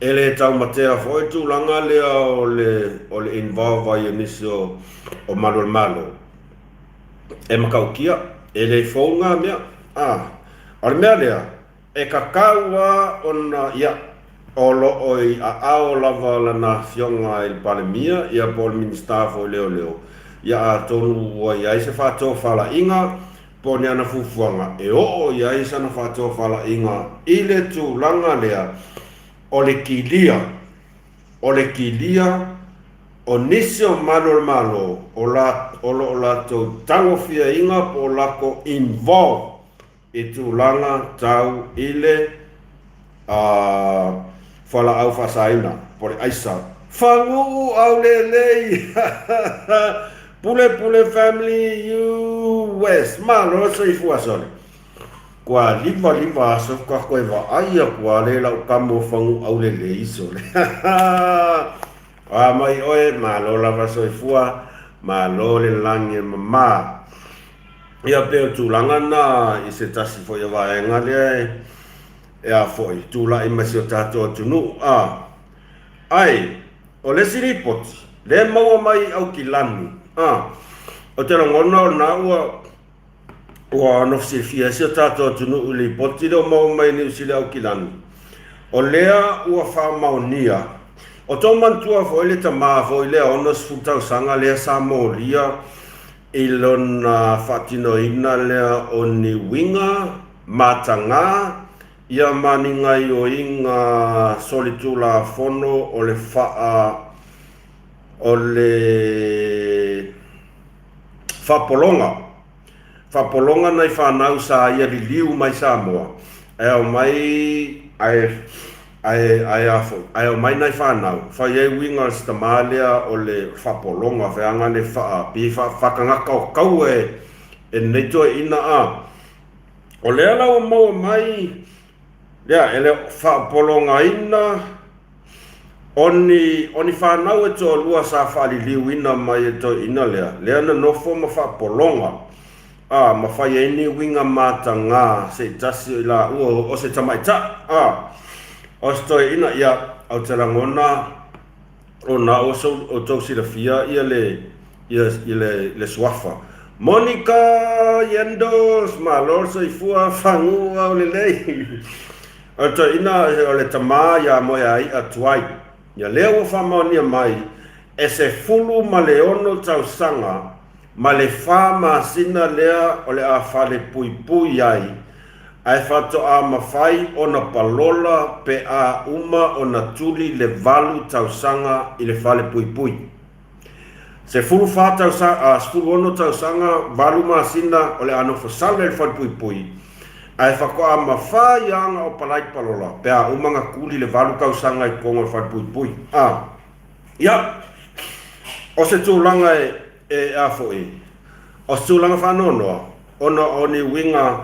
e le taumatea foi le tulaga lea o le o le involve ai o nisi o o malu o le Malo. E matautia, e le fou na mea, a, o le mea lea, E tatau lava ona, ia, o lo o i aao lava lana afioga i le Palemia, ia, po o le Minisita foi o Leoleo, ia, atonu ua i ai se faatofalaiga po o ni ana fuafuaga e oo i ai sana faatofalaiga i le tulaga lea o le kilia, o le kilia o nisi o malu o le Malo o la, o lo o latou tagofiaina po o latou involve i tulaga tau i le fualaau faasaina po o le aisa. Faguu aulelei Pule Pule Family US Malo le soifua sole Kua livaliva aso ka koe vaai aku a le lau kamo faguu aulelei sole A mai oe malo lava soifua malo le lagi e mama. Ia pei o tulaga na i se tasi foi o vaega lea e a foi, tulai mai si o tatou atunuu. A, ai, o le isi lipoti, lea e maua mai i Aukilani, a, ou te lagona o lena ua, ua ono silafia ai si o tatou atunuu i le lipoti lea ua maua mai e Niu Sila i Aukilani, o lea ua faamaonia, o tou manatua foi le tama foi lea 60 tausaga lea sa molia I lona faatinoina lea o ni uiga matagā ia ma ni gaioiga solitulafono o le faa o le faapologa faapologa nai fanau sa ia liliu mai Samoa ae aumai ae Ae, ae a foi, ae omai nai fanau, fai ai uiga o le si tama lea o le faapologa, feaga le faa, pei faa, faatagata o taua e, e lenei toeaina a. O lea la ua maua mai, lea, e le o faapologaina o ni, o ni fanau e toalua sa faaliliuina mai e toeaina lea, lea na nofo ma faapologa. A, ma fai ai ni uiga matagā se i tasi o i laua o se tamaitai, a, o se toeaina, ia, ou te lagona o na ua sou, outou silafia ia le, ia, ia le, le suafa. Monica Yendos, malo le soifua, fagu au lelei. O le toeaina o le tama ia Moeai'a Tuai. Ia lea ua faamaonia mai, e 16 tausaga ma le fa masina lea o le a falepuipui ai, ae faatoa mafai ona palola pe a uma ona tuli le valu tausaga i le falepuipui. 14 tausaga, 16 tausaga, valu masina o le a nofo sala i le falepuipui, ae faatoa mafai lava ona opalai palola pe a uma ona tuli le valu tausaga i totonu o le falepuipui. A, ia, o se tulaga e, e a foi, o se tulaga faanoanoa, ona o ni uiga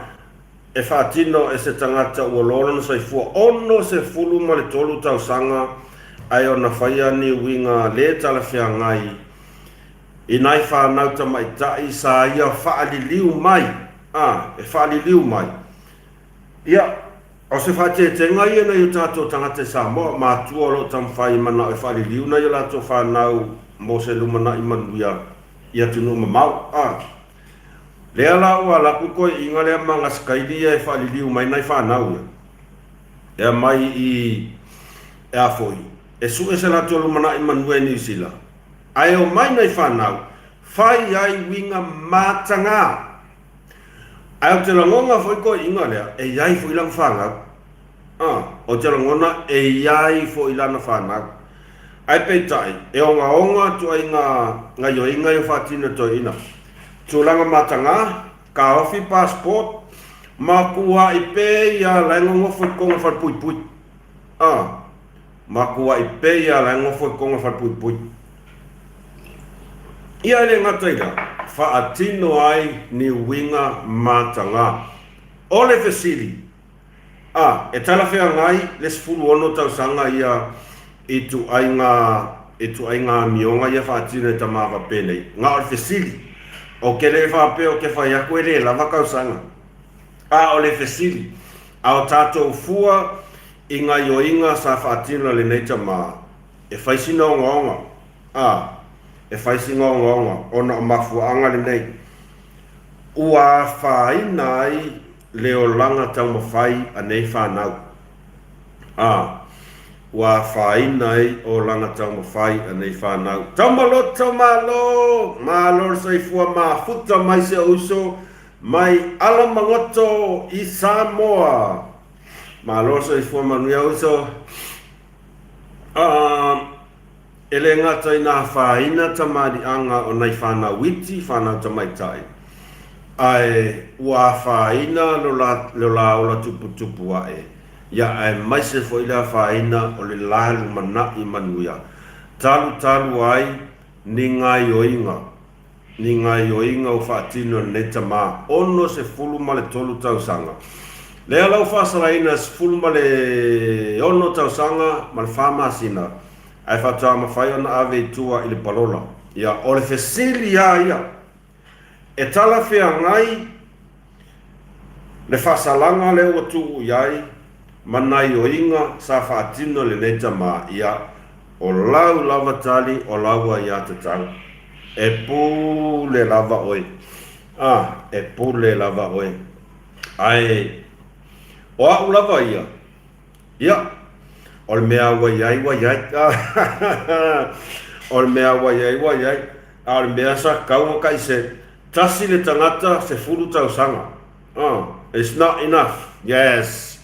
e faatino e se tagata ua loa lona soifua 63 tausaga ae ona faia ni uiga le talafeagai i nai fanau tamaitai sa ia faaliliu mai, a, e faaliliu mai. Ia, o se faateetega ia nai o tatou tagata i Samoa, matua o lo o taumafai e manao e faaliliu nai o latou fanau mo se lumanai manuia i atunuu mamao, a. Lea la ua alu atu toeaiina lea ma gasekaili ia e faaliliu mai nai fanau ia, e aumai i, e a foi, e sue se latou lumanai manuia i Niu Sila, ae omai nai fanau, fai ai uiga mataga. Ae ou te lagona foi toeaiina lea, e i ai foi lana fanau. A, ou te lagona e i ai foi lana fanau. Ae peitai, e ogaoga ituaiga gaioiga ia faatino e toeaiina. Tulaga mataga, taofi passport, matuai pei a la e nonofo i totonu o le falepuipui. A, matuai pei a la e nonofo i totonu o le falepuipui. Ia e le gata i lea, faatino ai ni uiga mataga. O le fesili, A, e talafeagai le 16 tausaga ia i ituaiga ituaiga amioga ia faatino e tama faapenei? Na o le fesili. Ou te le faapea ou te fai atu e le lava tausaga. A o le fesili, a o tatou fua i gaioiga sa faatino e lenei tama, e fai sina ogaoga? A, e fai sina ogaoga ona o mafuaaga lenei. Ua afaina ai le olaga taumafai a nei fanau. A, ua afaina ai olaga taumafai a nei fanau. Taumaloto malo! Malo le soifua mafuta mai si ou uso mai Alamagoto i Samoa. Malo le soifua manuia uso. A, E le gata ina afaina tamaliiaga o nai fanau iti, fanau tamaitai, ae ua afaina lo la ola tuputupu ae, ia aemaise foi le afaina o le la lumanai manuia, talutalu ai ni gaioiga. ni gaioiga ua faatino e lenei tama 63 tausaga. Lea la ua faasalaina 16 tausaga ma le fa masina ae faatoa mafai ona ave i tua i le palola. Ia, o le fesili lava ia, e talafeagai Le faasalaga lea ua tuu i ai ma naioiga sa faatino e lenei tama, ia, o lau lava tali o lau aiatatau. E pule lava oe. A, e pule lava oe. Ae, o au lava ia, ia, o le mea ua i ai ua i ai. O le mea ua i ai ua i ai. A o le mea sa tatau ona taise, Tasi le tagata 10 tausaga oh it's not enough yes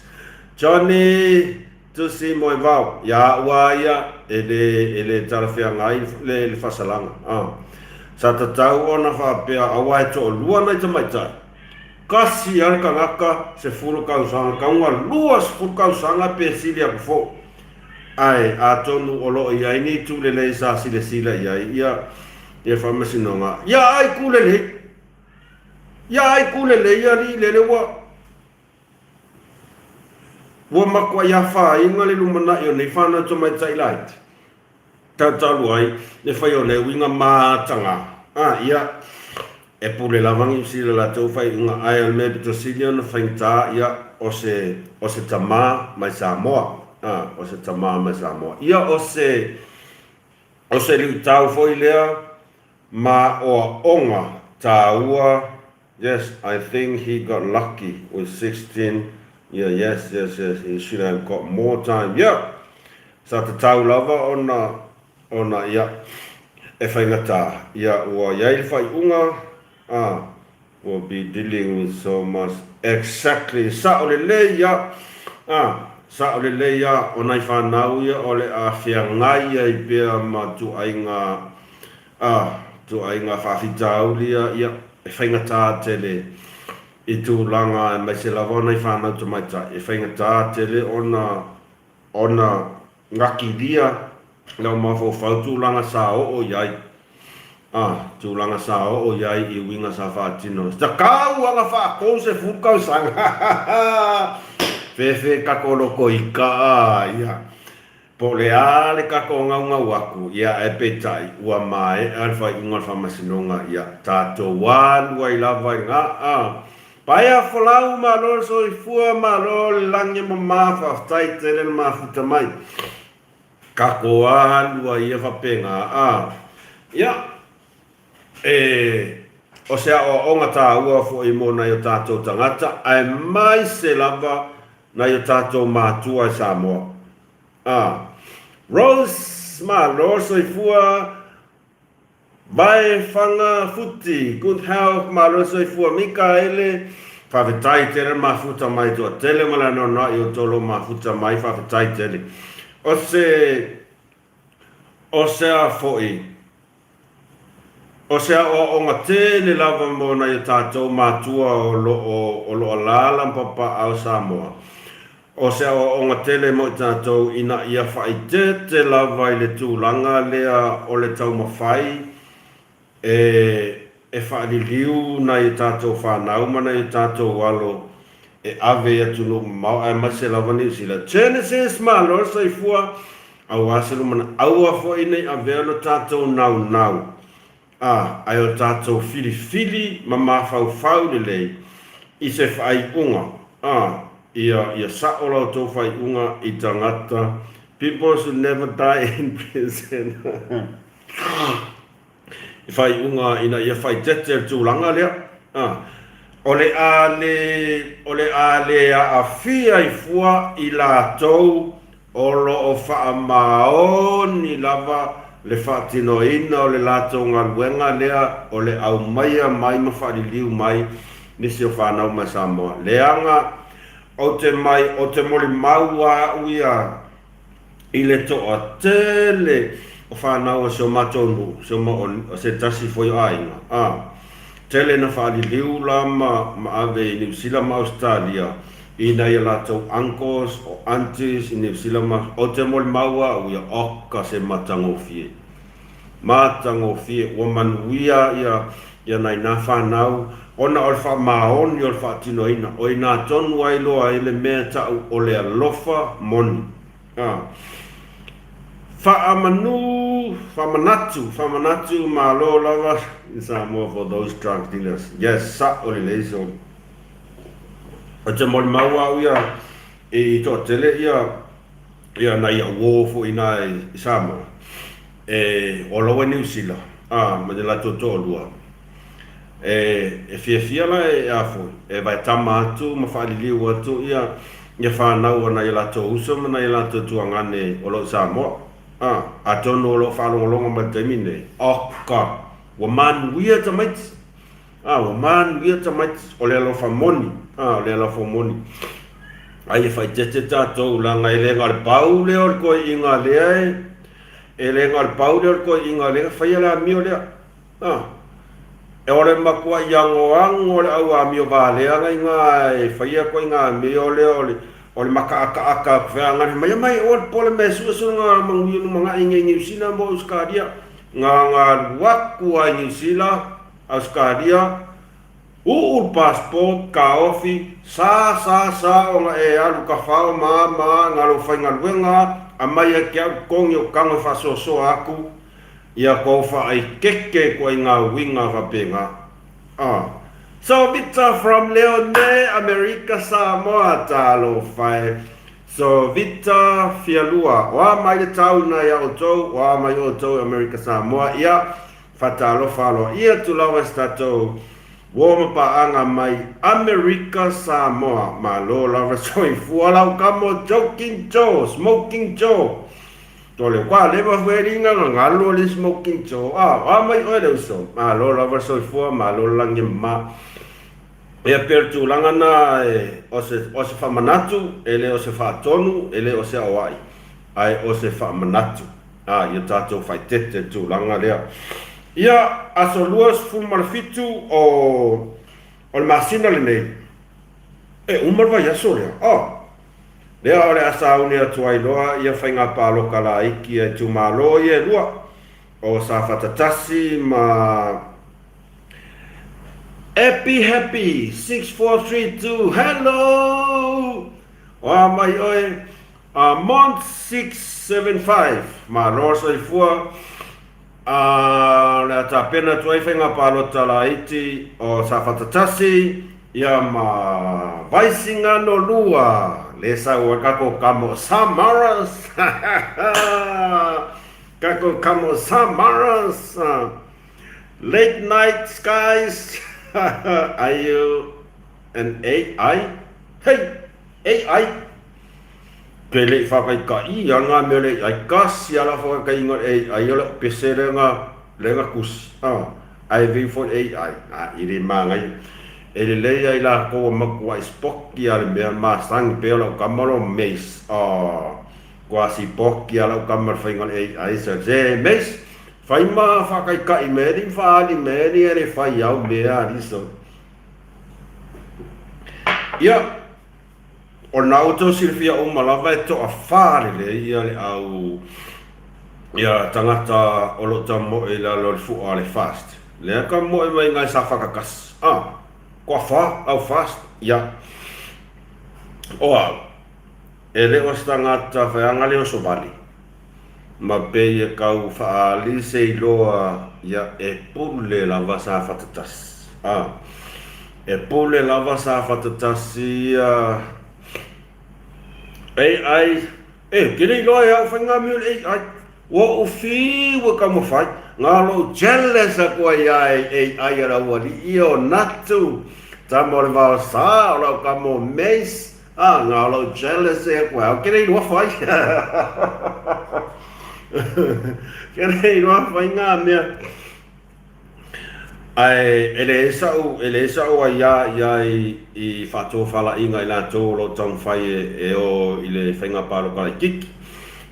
Johnny Tusi Moevao ia au a ia e le e le talafeagai le le faasalaga oh sa tatau ona faapea aua e toalua nai tamaitai kasi a le tagata 10 tausaga tauga 20 tausaga pe sili atu foi ae atonu o lo o i ai ni itu lelei sa silasila i ai ia Ia faamasinoga, ia ai ku lelei. Ia ai ku lelei alii lele ua ua matuai afaina le lumanai o nei fanau tamaitai laiti. Talu ai le fai o le uiga mataga. A ia, e pule lava Niu Sila latou faaiuga ae o le mea pito sili ona faigata ia o se o se tama mai Samoa. A, o se tama mai Samoa. Ia o se O se luitau foi lea ma oaoga tāua Yes, I think he got lucky with 16. Yeah, yes, yes, yes, he should have got more time. Yeah, sa tatau lava ona, ona, ia, e faigata, ia, ua i ai le faaiuga, ah, will be dealing with so much. Exactly, sao lelei ia, ah, sao lelei ia, o nai fanau ia o le a feagai ai pea ma tuaiga, ah, tuaiga faafitauli ia, ia, e faigata tele i tulaga aemaise lava o nai fanau tamaitai, e faigata tele ona, ona gakilia lau mafaufau tulaga sa oo i ai, a, tulaga sa oo i ai i uiga sa faatino. Takau aga faa-30 tausaga! Fefe kako loko ika a ia. Po o le a le kako gaugau aku, ia ae peitai, ua maea le faaiuga o le faamasinoga, ia tatou alu ai lava i ga, a. Paea folau, malo le soifua, malo le lagi e mama, faafetai tele le mafuta mai. Kako alu ai ia faapena, a. Ia, e, o se aoaoga taua foi mo nai o tatou tagata, aemaise lava nai o tatou matua i Samoa. A. Rose, malo soifua, Vae Whanga Futi, good health, malo soifua Mikaele, faafetai tele le mafuta mai toatele ma le anoanoai o tolo mafuta mai, faafetai tele. O se, o se a foi, O se aoaoga tele lava mo nai o tatou matua o lo o o lo o alaala ma papaau Samoa. O se aoaoga tele mo i tatou ina ia faaeteete lava i le tulaga lea o le taumafai e e faaliliu nai o tatou fanau ma nai o tatou alo e ave i atunuu mamao aemaise lava Niu Sila. Genesis, Malo le soifua! Aua se lumana, aua foi nei avea lo tatou naunau, a, ae o tatou filifili ma mafaufau lelei i se faaiuga, a, ia, ia sao la outou faaiuga i tagata, people should never die in prison. I faaiuga ina ia faaeteete le tulaga lea. A, o le a le, o le a le aafia ai fua i latou o lo o faamaoni lava le faatinoina o le latou galuega lea o le aumaia mai ma faaliliu mai nisi o fanau mai Samoa. Leaga ou te mai, ou te molimau lava au ia i le toatele o fanau a si o matou nuu, si o ma, o se tasi foi o aiga, a, tele na faaliliu la ma, ma ave i Niu Sila ma Ausetalia i nai a latou uncles o aunties i Niu Sila ma, ou te molimau au ia, oka se matagofie, matagofie, ua manuia ia, ia nai na fanau, ona o le faamaoni o le faatinoina, o i nā tonu ai loa ai le mea taʻu o le alofa moni. A. Faamanu, faamanatu, faamanatu malo lava in Samoa for those drug dealers. Yes, sa'o lelei so. Ou te molimau au ia i toatele ia ia nai au uō foi inā i Samoa e ola ua i Niu Sila, a, ma ni latou toalua. E, e fiafia la e a foi, e vaetama atu ma faaliliu atu ia, ia fanau a nai o latou uso ma nai o latou tuagane o lo o i Samoa. A, atonu o lo o faalogologo mai i le taimi nei, oka, ua manuia tamaiti. A, ua manuia tamaiti, o le alofa moni, a, o le alofa moni. Ai e faaeteete tatou, leaga e le na o le pau lea o le toeaiina lea e, e le na o le pau lea o le toeaiina lea na faia le amio lea. A, e o le matuai anoano o le au amio valea na ina e faia ituaiga amio lea o le, o le makaʻakaʻaka atu feagana mai, mai oe le pole mea e suesue na manuia lumanai i nei Niu Sila mo Ausetalia. Na na alu atu lava i Niu Sila, Ausetalia, uu le passport, taofi, sa sa sa ona e alu tafao ma ma na lou faigaluega aumai ia te au totogi o tago e faasoasoa atu ia tou faaeteete ituaiga uiga faapena. Ah. So Vita from Leone, Amerika Samoa, talofa e. So Vita Fialua, o a mai le tauna ia outou, o a mai outou i Amerika Samoa, ia, Faatalofa aloaia atu lava i se tatou Uo ma paaga mai Amerika Samoa. Malo lava soifua lau kamo Joking Joe, Smoking Joe. Tole kwa leva fuelinga nga ngalo le Smoking Joe. Ah, wa mai oe le uso. Malo lava soifua, malo langi ma. Ia pei o le tulaga na o se, o se faamanatu, e le o se faatonu, e le o se aoai, ae o se faamanatu. A, ia tatou faaeteete i le tulaga lea. Ia, aso 27 o, o le masina lenei, e uma le vaiaso lea. Oh! Lea o le a sauni atu ai loa ia faiga palota laiti a itumalo ia e lua, o Safata 1 ma Happy happy 6432 hello Oa mai oe a Mont 675 Malo soifua a le a tapena atu ai faiga palota laiti o Safata 1 ia ma Vaisigano 2 le sau ai kako kamo Samaras kako kamo Samaras. Late night skies Are you an AI? Hei! AI! Pe le i whakaika'i a ngā mea le AI kasi a la whakakainga le AI o le pese le nga le nga kusi ah ai vei fo le AI ah i le māngai e le lei ai la ko makuai spoki a le mea masangi pe o lau kama lo mace ah kua si poki a lau kama le whainga le AI sa se mace Whai ma whakaika'i me ri whaali me ri ere whai au me a riso. Ia, o na outou silafia uma lava e toafā lelei ia le au ia tangata o lo tamoe i lalo o le fua o le fast. Lea ka moe mai ngai sa whakakas. Ah, kua wha au fast. Ia, o au, e le o se tangata whaianga le o sovali. Ma pei e kau whaali se iloa ia e pule lava sa whatatasi. A, e pule lava sa whatatasi ia AI, e, ke le iloa e au whai ngā mea o le AI. Ua ou whiu e taumawhai, ngā lou jealous a koa ia e AI a lau alii o Natu, tama o le vao sa o lau kamo Mace, Ah, ngā lou jealous e koe. Au ke rei roa whai. Ke rei roa whai ngā mea. Ai, e le esa u, e le esa u ai ia, ia i, i whaatōwhala i ngai lātou o lo taung whai e, e o i le whainga pāloka lai kiki,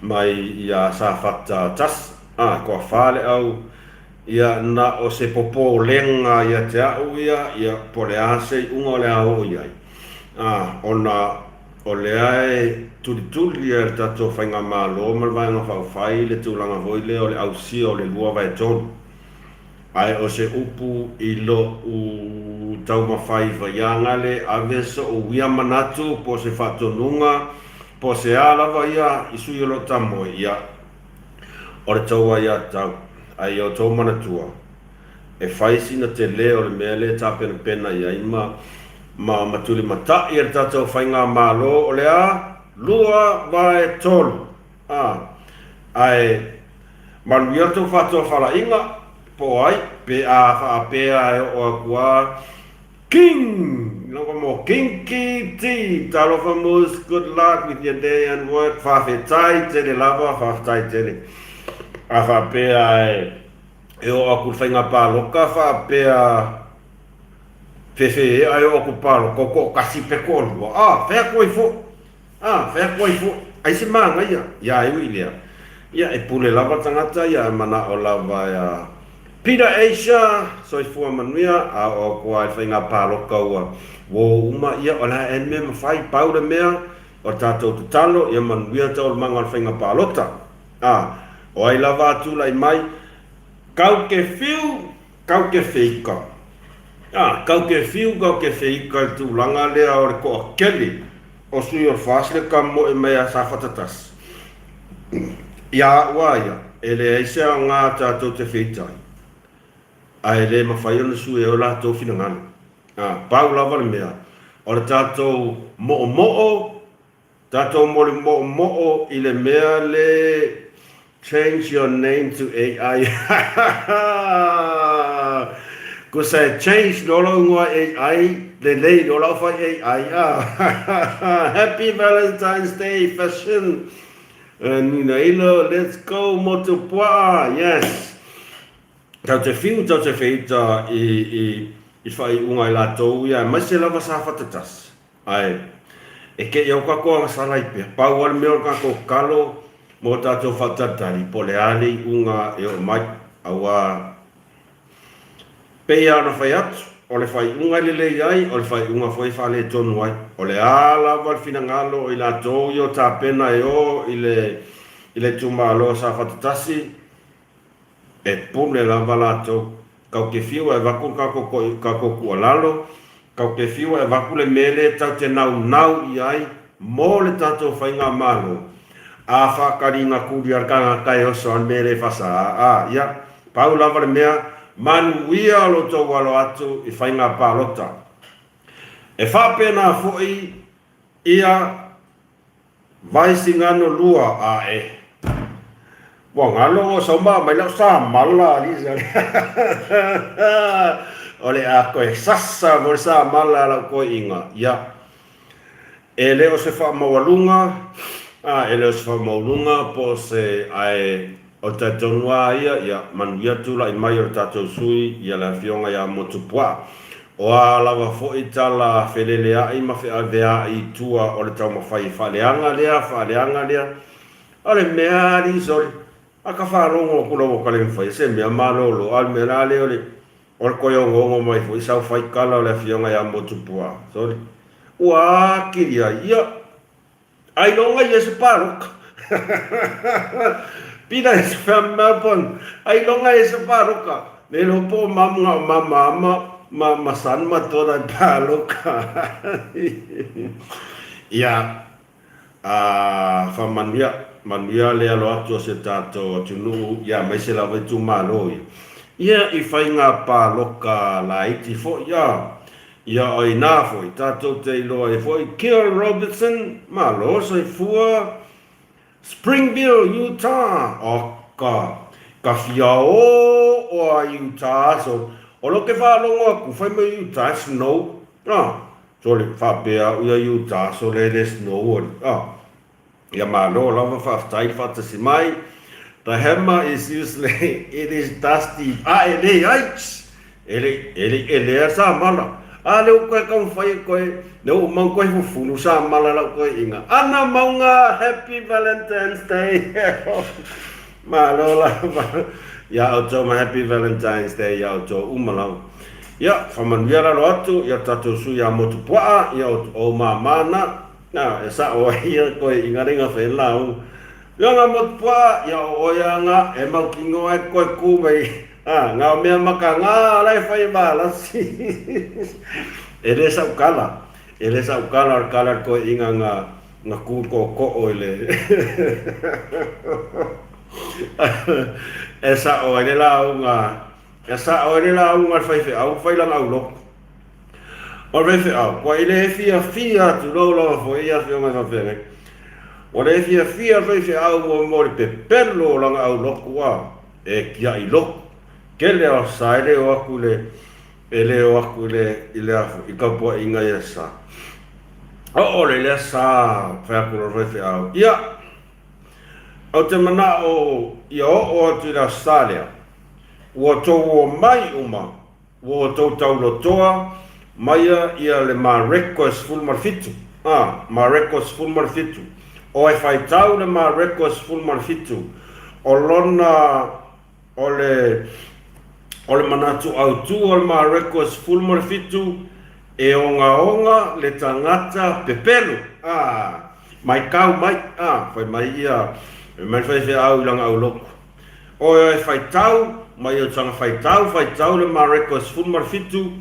mai i a Sāwhata tas, ah, kua whāle au, ia na o se popō lenga ia te au ia, ia po le ase i unga o le ao o iai. Ā, ona o lea e tulituli e le tatou Faigamalo ma le Vaega Faaupufai le tulaga foi lea o le ausia o le 2/3. Ae o se upu i loʻu taumafai faiaga le ave soʻu ia manatu po o se faatonuga po o se a lava ia i sui o loʻu tamoe, ia, o le tou aiatatau, a ia outou manatua, E whai sina te leo o le mea lea e tāpenapena i ai ma, ma, ma tulimataʻi e le tatou Faigamalo o le a? 2/3. Ā, ae manuia tou faatoafalaʻiga, po o ai, pe a faapea e oo aku a King! Loko mo Kinky T! Talofa Moose, good luck with your day and work. Faafetai tele lava, faafetai tele. A faapea e E oo aku i le faiga pāloka faapea fefe ea e oo aku pāloka o toʻatasi pe toalua a fai atu ai foʻi a fai atu ai foʻi ai se manaia ia e ui lea ia e pule lava tagata ia e manaʻo lava ia Peter Asia soifua manuia a oo aku a i le faiga pāloka ua uō uma ia o le a e mea mafai pau le mea o le tatou tatalo ia manuia taualumaga o le faiga palota. A, o ai lava a tulai mai, kau ke whiu, kau ke whiika. A, kau ke whiu, kau ke whiika i le tulaga lea o le toakele o sui o le FAST le ka moe mai a Safata 1. I a au a ia, e leai se aoga tatou te whiitai, a e le mawhai ona sui e o latou finagalo. A, pau lava le mea, o le tatou moomoo, Tatou molimoomoo i le mea le change your name to AI. Kusa e change loa lou igoa AI, lelei loa lau fai AI a. Happy Valentine's Day fashion. Nina Ilo, let's go Motupuaa, yes. Tau te whiu, tau te wheita i, i, i whaiunga i latou ia, aemaise lava sa whatatasi. Ae, e kei au kakou agasala i pea. Pau a le mea o le kakou kalo mo tatou whatatari, po le a le iuga e oo mai. Aua, pei a ona fai atu, o le faaiuga e lelei ai, o le faaiuga foi e faaletonu ai. O le a lava le finagalo o i latou ia o tapena e o i le i le itumalo o Safata 1, e pule lava latou. Kau te fiu e avatu le tatou tatou tuualalo, kau te fiu e avatu le mea lea tatou te naunau i ai mo le tatou faigamalo, a faataliga tuli a le tagata e oso a le mea lea e faasa, a, ia, pau lava le mea, manuia lo outou alo atu i faiga palota. E faapena foi ia Vaisigano 2 ae. Ua galo ua sau ma aumai lau samala alii O le a toe sasa mo le samala a lau toeaiga. Ia. E le o se faamaualuga, a, e le o se faamaualuga po o se, ae o le talitonu lava ia, ia manuia le tulai mai o le tatou sui, ia le Afioga ia Motupuaa. O a lava foi tala felelea'i ma feavea'i i tua o le taumafai e faaleaga lea, faaleaga lea, o le mea alii sole, a ka faalogo atu lava o Kalemafai se mea malolo, a o le mea la lea o le O le toe ogoogo mai foi sau faikala o le afioga ia Motupuaa, sole, ua atili ai, ia, ailoga ia se paloka. Pila e se fam Melbourne, ailoga ia se paloka. Le iloa po o mama o mama ma, ma, ma son ma daughter i paloka. Ia, A faamanuia, manuia le alo atu o se tatou atunuu ia aemaise lava itumalo ia. Ia i faiga paloka laiti foi a. Ia o ina foi tatou te iloa ai foi Kiel Robertson, malo soifua, Springville, Utah, oka, ka fia oo a Utah so o lo ke faalogo atu fai mai Utah e snow a. Sole, faapea au ia Utah, sole e le snow ali. Ah, ia malo lava faafetai le faatasi mai. The hammer is useless, it is dusty. A e leai! E le, e le i elea sa mala. A le ua koe taumafai e koe, le ua mau koe fufulu sa mala lau toeaiga. Ana mauga, Happy Valentine's Day! Malo lava ia outou ma Happy Valentine's Day ia outou uma lava. Ia, faamanuia lalo atu ia tatou sui a Motupuaa, ia o ou māmā na, na, e sa'o ai ia koe i nga ringa whai lau. Ia nga Motupuaa, ia o oe a nga, e mautinoa ai koe ku mai, a, nga o mea maka nga la e whai malasi. E le sa'u kala, e le sa'u kala o le kala le koe inga nga, nga ku ko'oko'o i le e sa'o ai le lauga. E sa'o ai le lauga a le faifeau, fai lana aulotu. O le faifeau, ua i le fiafia tulou lava foi ia afioga i faafeagai. Ua le fiafia le faifeau mo mo le pepelo o lana aulotu a e kia'i lotu. Tele o sa e le o atu i le e le o atu i le i le a foi i tapuaiga ia sa. Oo le lea sa fai atu loa le faifeau, ia, ou te mana'o ia oo atu i le aso sa lea, Ua outou omai uma, ua outou taulotoa maia ia le Mareko e 17, a, Mareko 17, o e faitau le Mareko 17, o lona, o le, o le manatu autu o le Mareko 17, e ogaoga le tagata pepelo, a, maitau mai, a, fai mai ia, fai mai le faifeau i lana aulotu. Oe e faitau, mai o tana faitau, faitau le Mareko 17,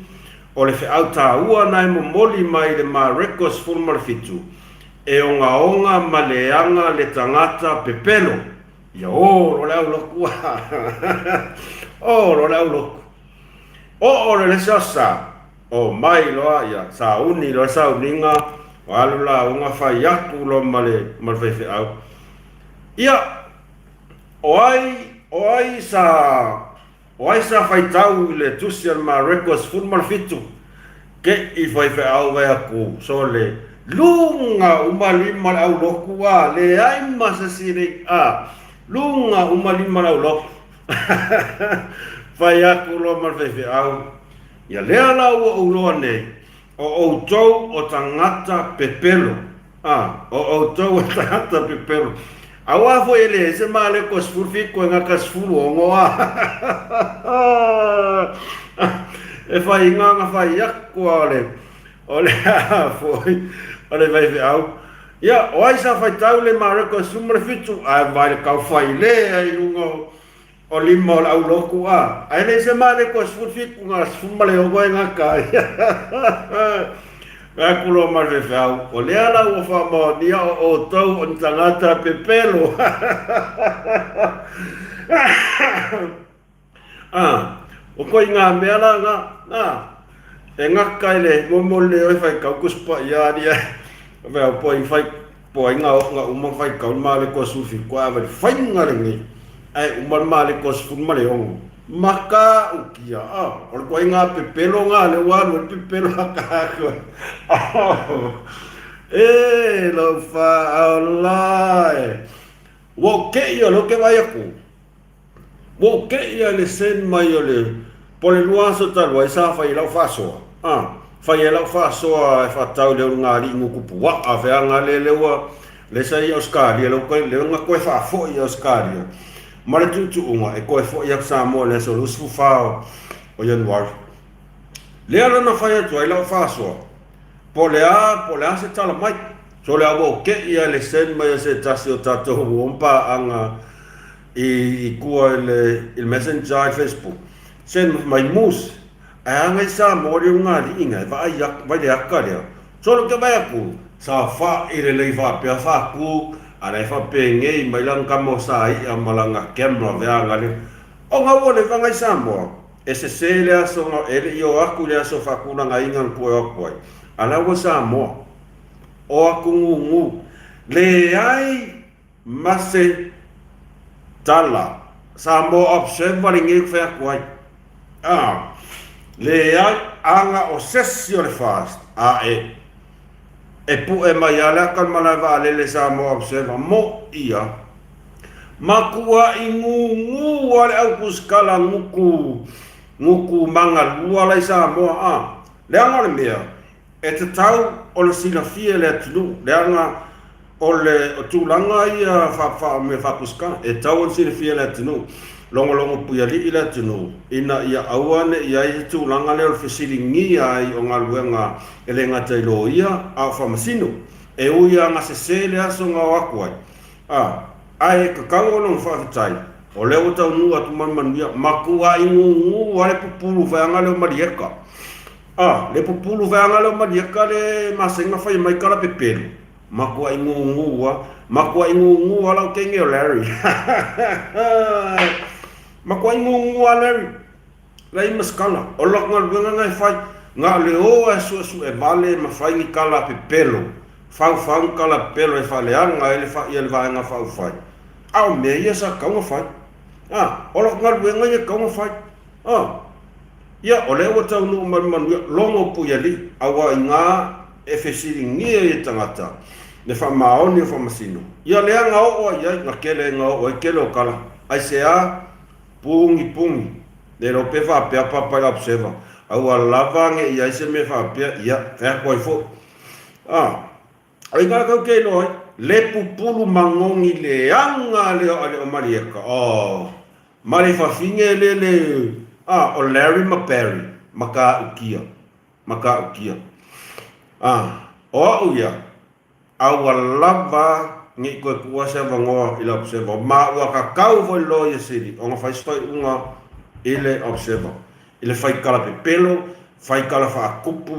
o le feau taua na e momoli mai le Mareko 17, e ogaoga ma leaga le tagata pepelo. Ia olo le au loku olo le au loku. Oo le lesi aso, o mai loa ia sauni loa sauniga, o alu lauga fai atu loa ma le ma le faifeau. Ia, O ai, o ai sa, O ai sa faitau i le tusi a le Mareko 17, ke i faifeau vai aku sole luga uma lima le au loku a leai ma se sili a luga uma lima le au loku. Fai aku loa ma le faifeau, Ia lea la ua ou iloa nei, o outou o tagata pepelo, a, o outou o tagata pepelo. Auā foi e leai se Mareko 17 e gata 16 a. E faiga na fai aku a o le, o le a foi, o le faifeau. Ia, o ai sa faitau le Mareko 17, ae vai le kau failea i luga o, O lima o le au loku a, ae le se ma le ko 17 nga 16 e ngaka ai. Ka kulo ma le feau, o lea la ua faamaonia o outou o ni tagata pepelo. A, o koe i ngā mea la nga, a, e ngaka i le momoli le oi whai kau kuspa i a ria, whai po i whai Po ai nga nga uma faitau le maleko 17 ae vai fainga lenei ae uma le maleko 16. Maka ukia a o le koai nga pepelo nga le ua alu ai le pepelo a ka aku e lau faaola e. Ua ou kei o lea ou te vaai atu. Ua ou teʻi a i le send mai o le po o le lua aso talu ai sa fai ai lau faasoa a fai ai lau faasoa e faatatau i le ulugalii Nukupuaʻa feaga lea lea ua lea sa i Ausetalia lea ua lea na toe faafoi i Ausetalia ma le tuutuuga e toe foi atu Samoa i le aso 24 o Ianuari. Lea la na fai atu ai lau faasoa po o le a po o le a se tala mai. So le a ua ou teʻi a i le send mai a se tasi o tatou uo ma paaga i tua i le i le messenger i Facebook send mai mus ae aga i Samoa le ulugalii ina e vaai atu vai le ata lea solo ke vai atu sa fa'i lelei faapea faatu a la e faapenei mai lana tama o sa i'a ma lana camera veaga lea ona ua leva na i Samoa e sese le aso na e le i o atu i le aso faatulagaina na toe o atu ai a la ua Samoa o atu nūnū leai Ma se tala, Samoa Observer lenei ou fai atu ai. A, leai, ana o sesi o le FAST, a e, e puʻe mai a le aka le malae vaalele Samoa Observer, mo ia, matuaʻi gūgū a le au kusikala gutu, gutu magalua la i Samoa, a, leaga o le mea, E tatau ona silafia e le atunuu, leaga o le tulaga ia faa-mea faa-Kusika, e tatau ona silafia e le atunuu, logologo puialii le atunuu, ina ia aua ne i ai se tulaga lea o le fesiligia ai o galuega e le gata i loia, a o faamasino. E ui lava na sese le aso na o atu ai, a, ae tatau ona faafetai, o lea ua taunuu atu ma le manuia, matuai gūgū lava le pupulu vaeaga lea o Malieka. A, le pupulu vaeaga lea o Malieka le masega fai mai kala pepelo. Matuai gūgū a. Matuai gūgū a lau teine o Larry. Matuai gūgū a Larry. Lai ma skala. O lak galuega na e fai. Na o le o a e suesue vale ma fai ni kala pepelo. Faufau ni kala pepelo e faaleaga ai le ia le vaega faaufai. A o mea ia sa tatau ona fai. A, o lak galuega ia e tatau ona fai. A. Ia, o lea ua taunuu mai le manuia, logo puialii, aua inā e fesiligia ia tagata le faamaoni o faamasino. Ia lea na oo ai ai, na kele ai na oo ai kele o kala. Aisea? Pugi pugi. Le iloa pe faapea papa i la observer. Aua lava ne i ai se mea faapea, ia, fai atu ai foi. A, ai ngā kau ke iloa ai, le pupulu magogi leaga lea o le o Malieka. Oh. Ma le fafine le le a o Larry ma Barry ma ka ukia ma ka ukia a o a'u ia a ua lava ne i toe tuua se avanoa i le Observer ma ua kakau foi le Loia Sili ona fai se faaiuga i le Observer i le faitala pepelo faitala faatupu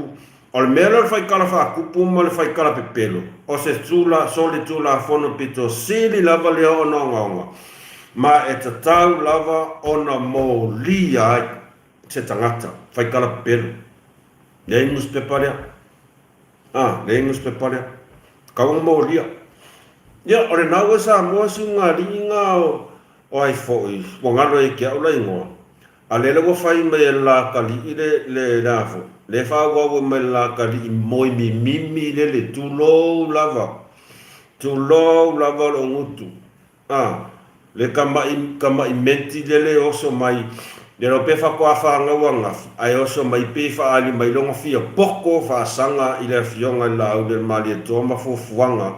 O le mea lea o le faitala faatupu ma le faitala pepelo, o se tula, solitulafono pito sili lava lea ona ogaoga, ma e tatau lava ona molia ai se tagata faitala pepelo. Leai nusipepa lea. A, leai nusipepa lea. Tatau ona molia. Ia, o lena ua Samoa siugalii na o, o ai foi, ua galo ai ia te au la igoa. A lele ua fai mai e le Lakalii le, le, le a foi, le faaauau mai e le Lakalii moi mimimi lele, tulou lava, tulou lava lou gutu, a, le kamaʻi, kamaʻi menti lele oso mai, le iloa pe faatoa fanau ananafi, ae oso mai pei faaali mai lona fia poto faasaga i le afioga i le Laauli a le Malietoa ma fuafuaga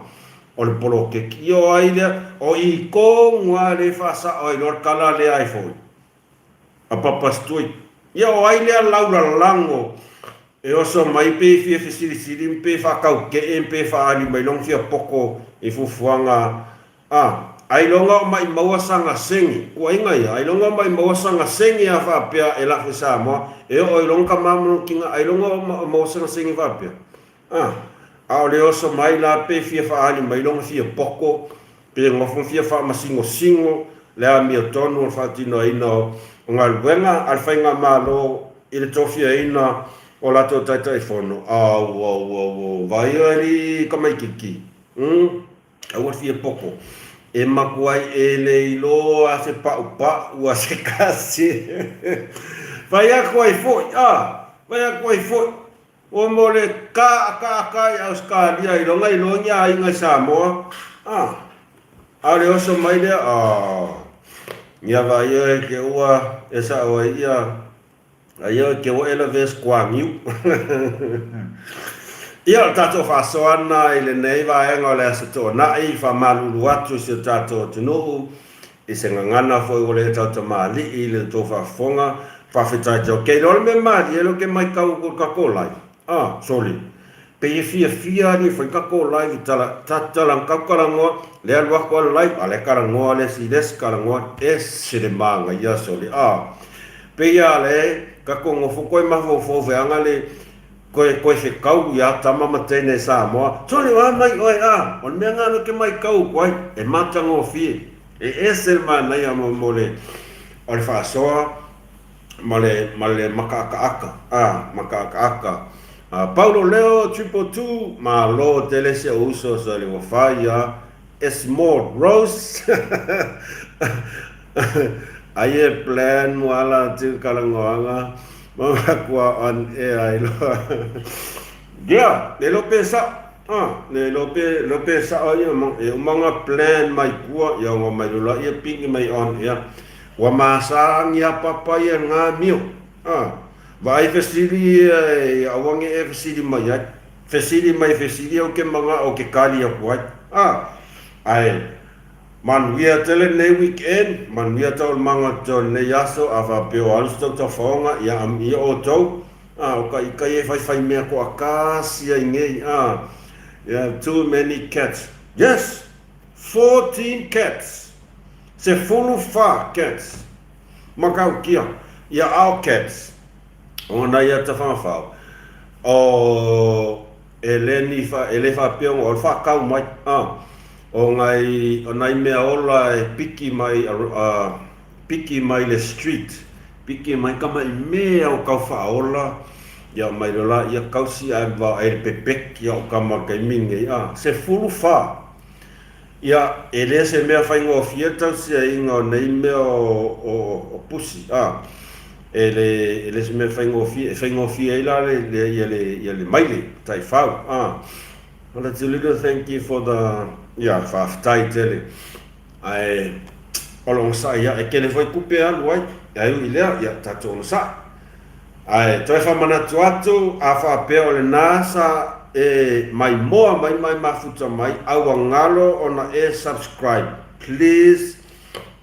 o le poloketi. Ia o ai lea? O i tonu lava lea e faasao ai loa le tala lea ai foi a Papastui. Ia o ai lea laulalano e oso mai pe e fia fesilisili ma pe faatautee ma pe faaali mai lona fia poto i fuafuaga a ailoga o maʻimaua saga sene, kuaiga ia, ailoga o maʻimaua saga sene a faapea e lafo i Samoa e oo ai lona tama ma lona tina, ailoga o maua saga sene faapea. A, a o le oso mai la pe fia faaali mai lona fia poto, pe nofo ma fia faamasinosino le amiotonu o le faatinoina o galuega a le Faigamalo i le tofiaina o latou Taitaifono. Auauauau, vaai oe alii tamaititi, umm, aua le fia poto. E matuai e le iloa se paupau a se tasi. Fai atu ai foi, a, fai atu ai foi. Ua mo le kaakaaka i Ausetalia iloga iloa ni aiga i Samoa a a le oso mai lea a ia vaai oe ke ua e sao ai ia ai oe ke ua e lawe sikuaniu. Ia o le tatou faasoa lena i lenei vaega o le Aso Toonai, faamalulu atu i si o tatou atunuu i se gagana foi ua le tautamalii i le tou faafofoga. Faafetai te ok loa le mea malie lea ou te maitau atu i le tatou live ah sole pei e fiafia alii e fai tatou live i tala ta tala tau talanoa le alu atu a le live a lea talanoa le isi le isi talanoa ese le manaia sole ah pei a le tatou nofo toe mafaufau feaga le Koe koe fekau ia tama ma teine Samoa. Sole oa mai oe a! O le mea ngana ke maitau aku ai, e matagofie, e ese le manaia mo mo le o le faasoa ma le ma le makaakaaka a, makaakaaka. A Paulo Leo 222, malo tele si ou uso sa le ua fai ia Esmore Rose. Ai e plan mo ala atu kalangoaga ma makua on air ai loa. Yeah, le lo pe sa ah, le lo pe lo pe sa o ia mo e umanga plan mai kua ia ngo mai lola ia pingi mai on air. Ua masangi a papa ia ngā mio. Ah, vaai fesili ia e awange e fesili mai ai. Fesili mai fesili au ke manga o ke kali aku ai. Ah, ai Manuia tele lenei weekend, manuia taualumaga o lenei aso, a faapea o alu se tautafaoga, ia amuia outou, a o ka ikai e faifai mea toakasi ai nei, a, yeah, too many cats, yes, 14 cats, 14 cats, matautia, ia our cats, o nai ata whangawhao, o E le ni wha, e le whapea o le whakau mai, a, o ngai, o nai mea ola e piki mai, a, a, piki mai le street, piki mai ka mai mea o kau whaola, ia mai lola ia kausi ae va e le pepeki ia o ka ma kai mingi, a, se fulu wha. Ia, e le se mea faigofie tausiaiga o nei mea o, o, o pusi, a, e le, e le se mea faigofie, e faigofie ai la le, le, ia le, ia le maile, taifau, a. Well, it's a little thank you for the, ia, faafetai tele. Ae, o le onosai ia, e tele foi tupe e alu ai, ae ui i lea, ia, tatou onosai. Ae toe faamanatu atu, a faapea o lena sa e maimoa mai ma e mafuta mai, aua galo ona e subscribe. Please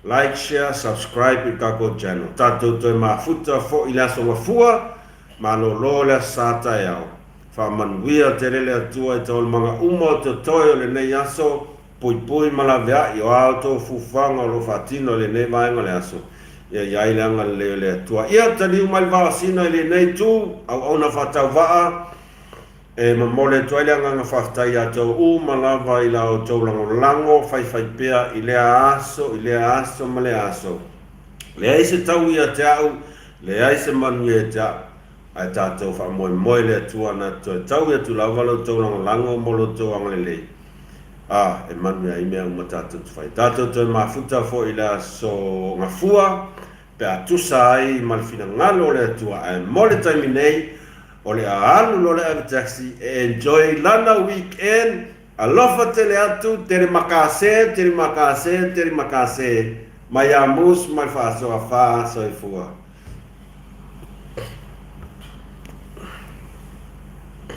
like, share, subscribe i le tatou channel. Tatou toe mafuta foi i le Aso Gafua, malolo le Aso Sa taeao. Faamanuia tele le Atua i taualumaga uma o totoe o lenei aso, Puipui ma laveai o a outou fuafuaga o lo o faatino i lenei vaega o le aso, ia i ai le agalelei o le Atua. Ia taliu mai le vaosina i lenei itu, auauna faatauvaa, e momoli atu ai le agaga faafetai ia outou uma lava i la outou lagolago faifaipea i lea aso, i lea aso ma lea aso. Leai se tau ia te au, leai se manuia ia te au, ae tatou faamoemoe i le Atua na te toe taui atu lava lo outou lagolago mo lo outou agalelei. Ā, e manuia ai mea uma tātou te whai. Tātou toe mafuta foi i le aso Gafua. pe a tusa ai ma le finagalo o le Atua. Ae mo le taimi nei, o le a alu loa le ave taxi e enjoy lana weekend. Alofa tele atu, terimakase, terimakase, terimakase, mai ia Moose ma le faasoa fa. Soifua.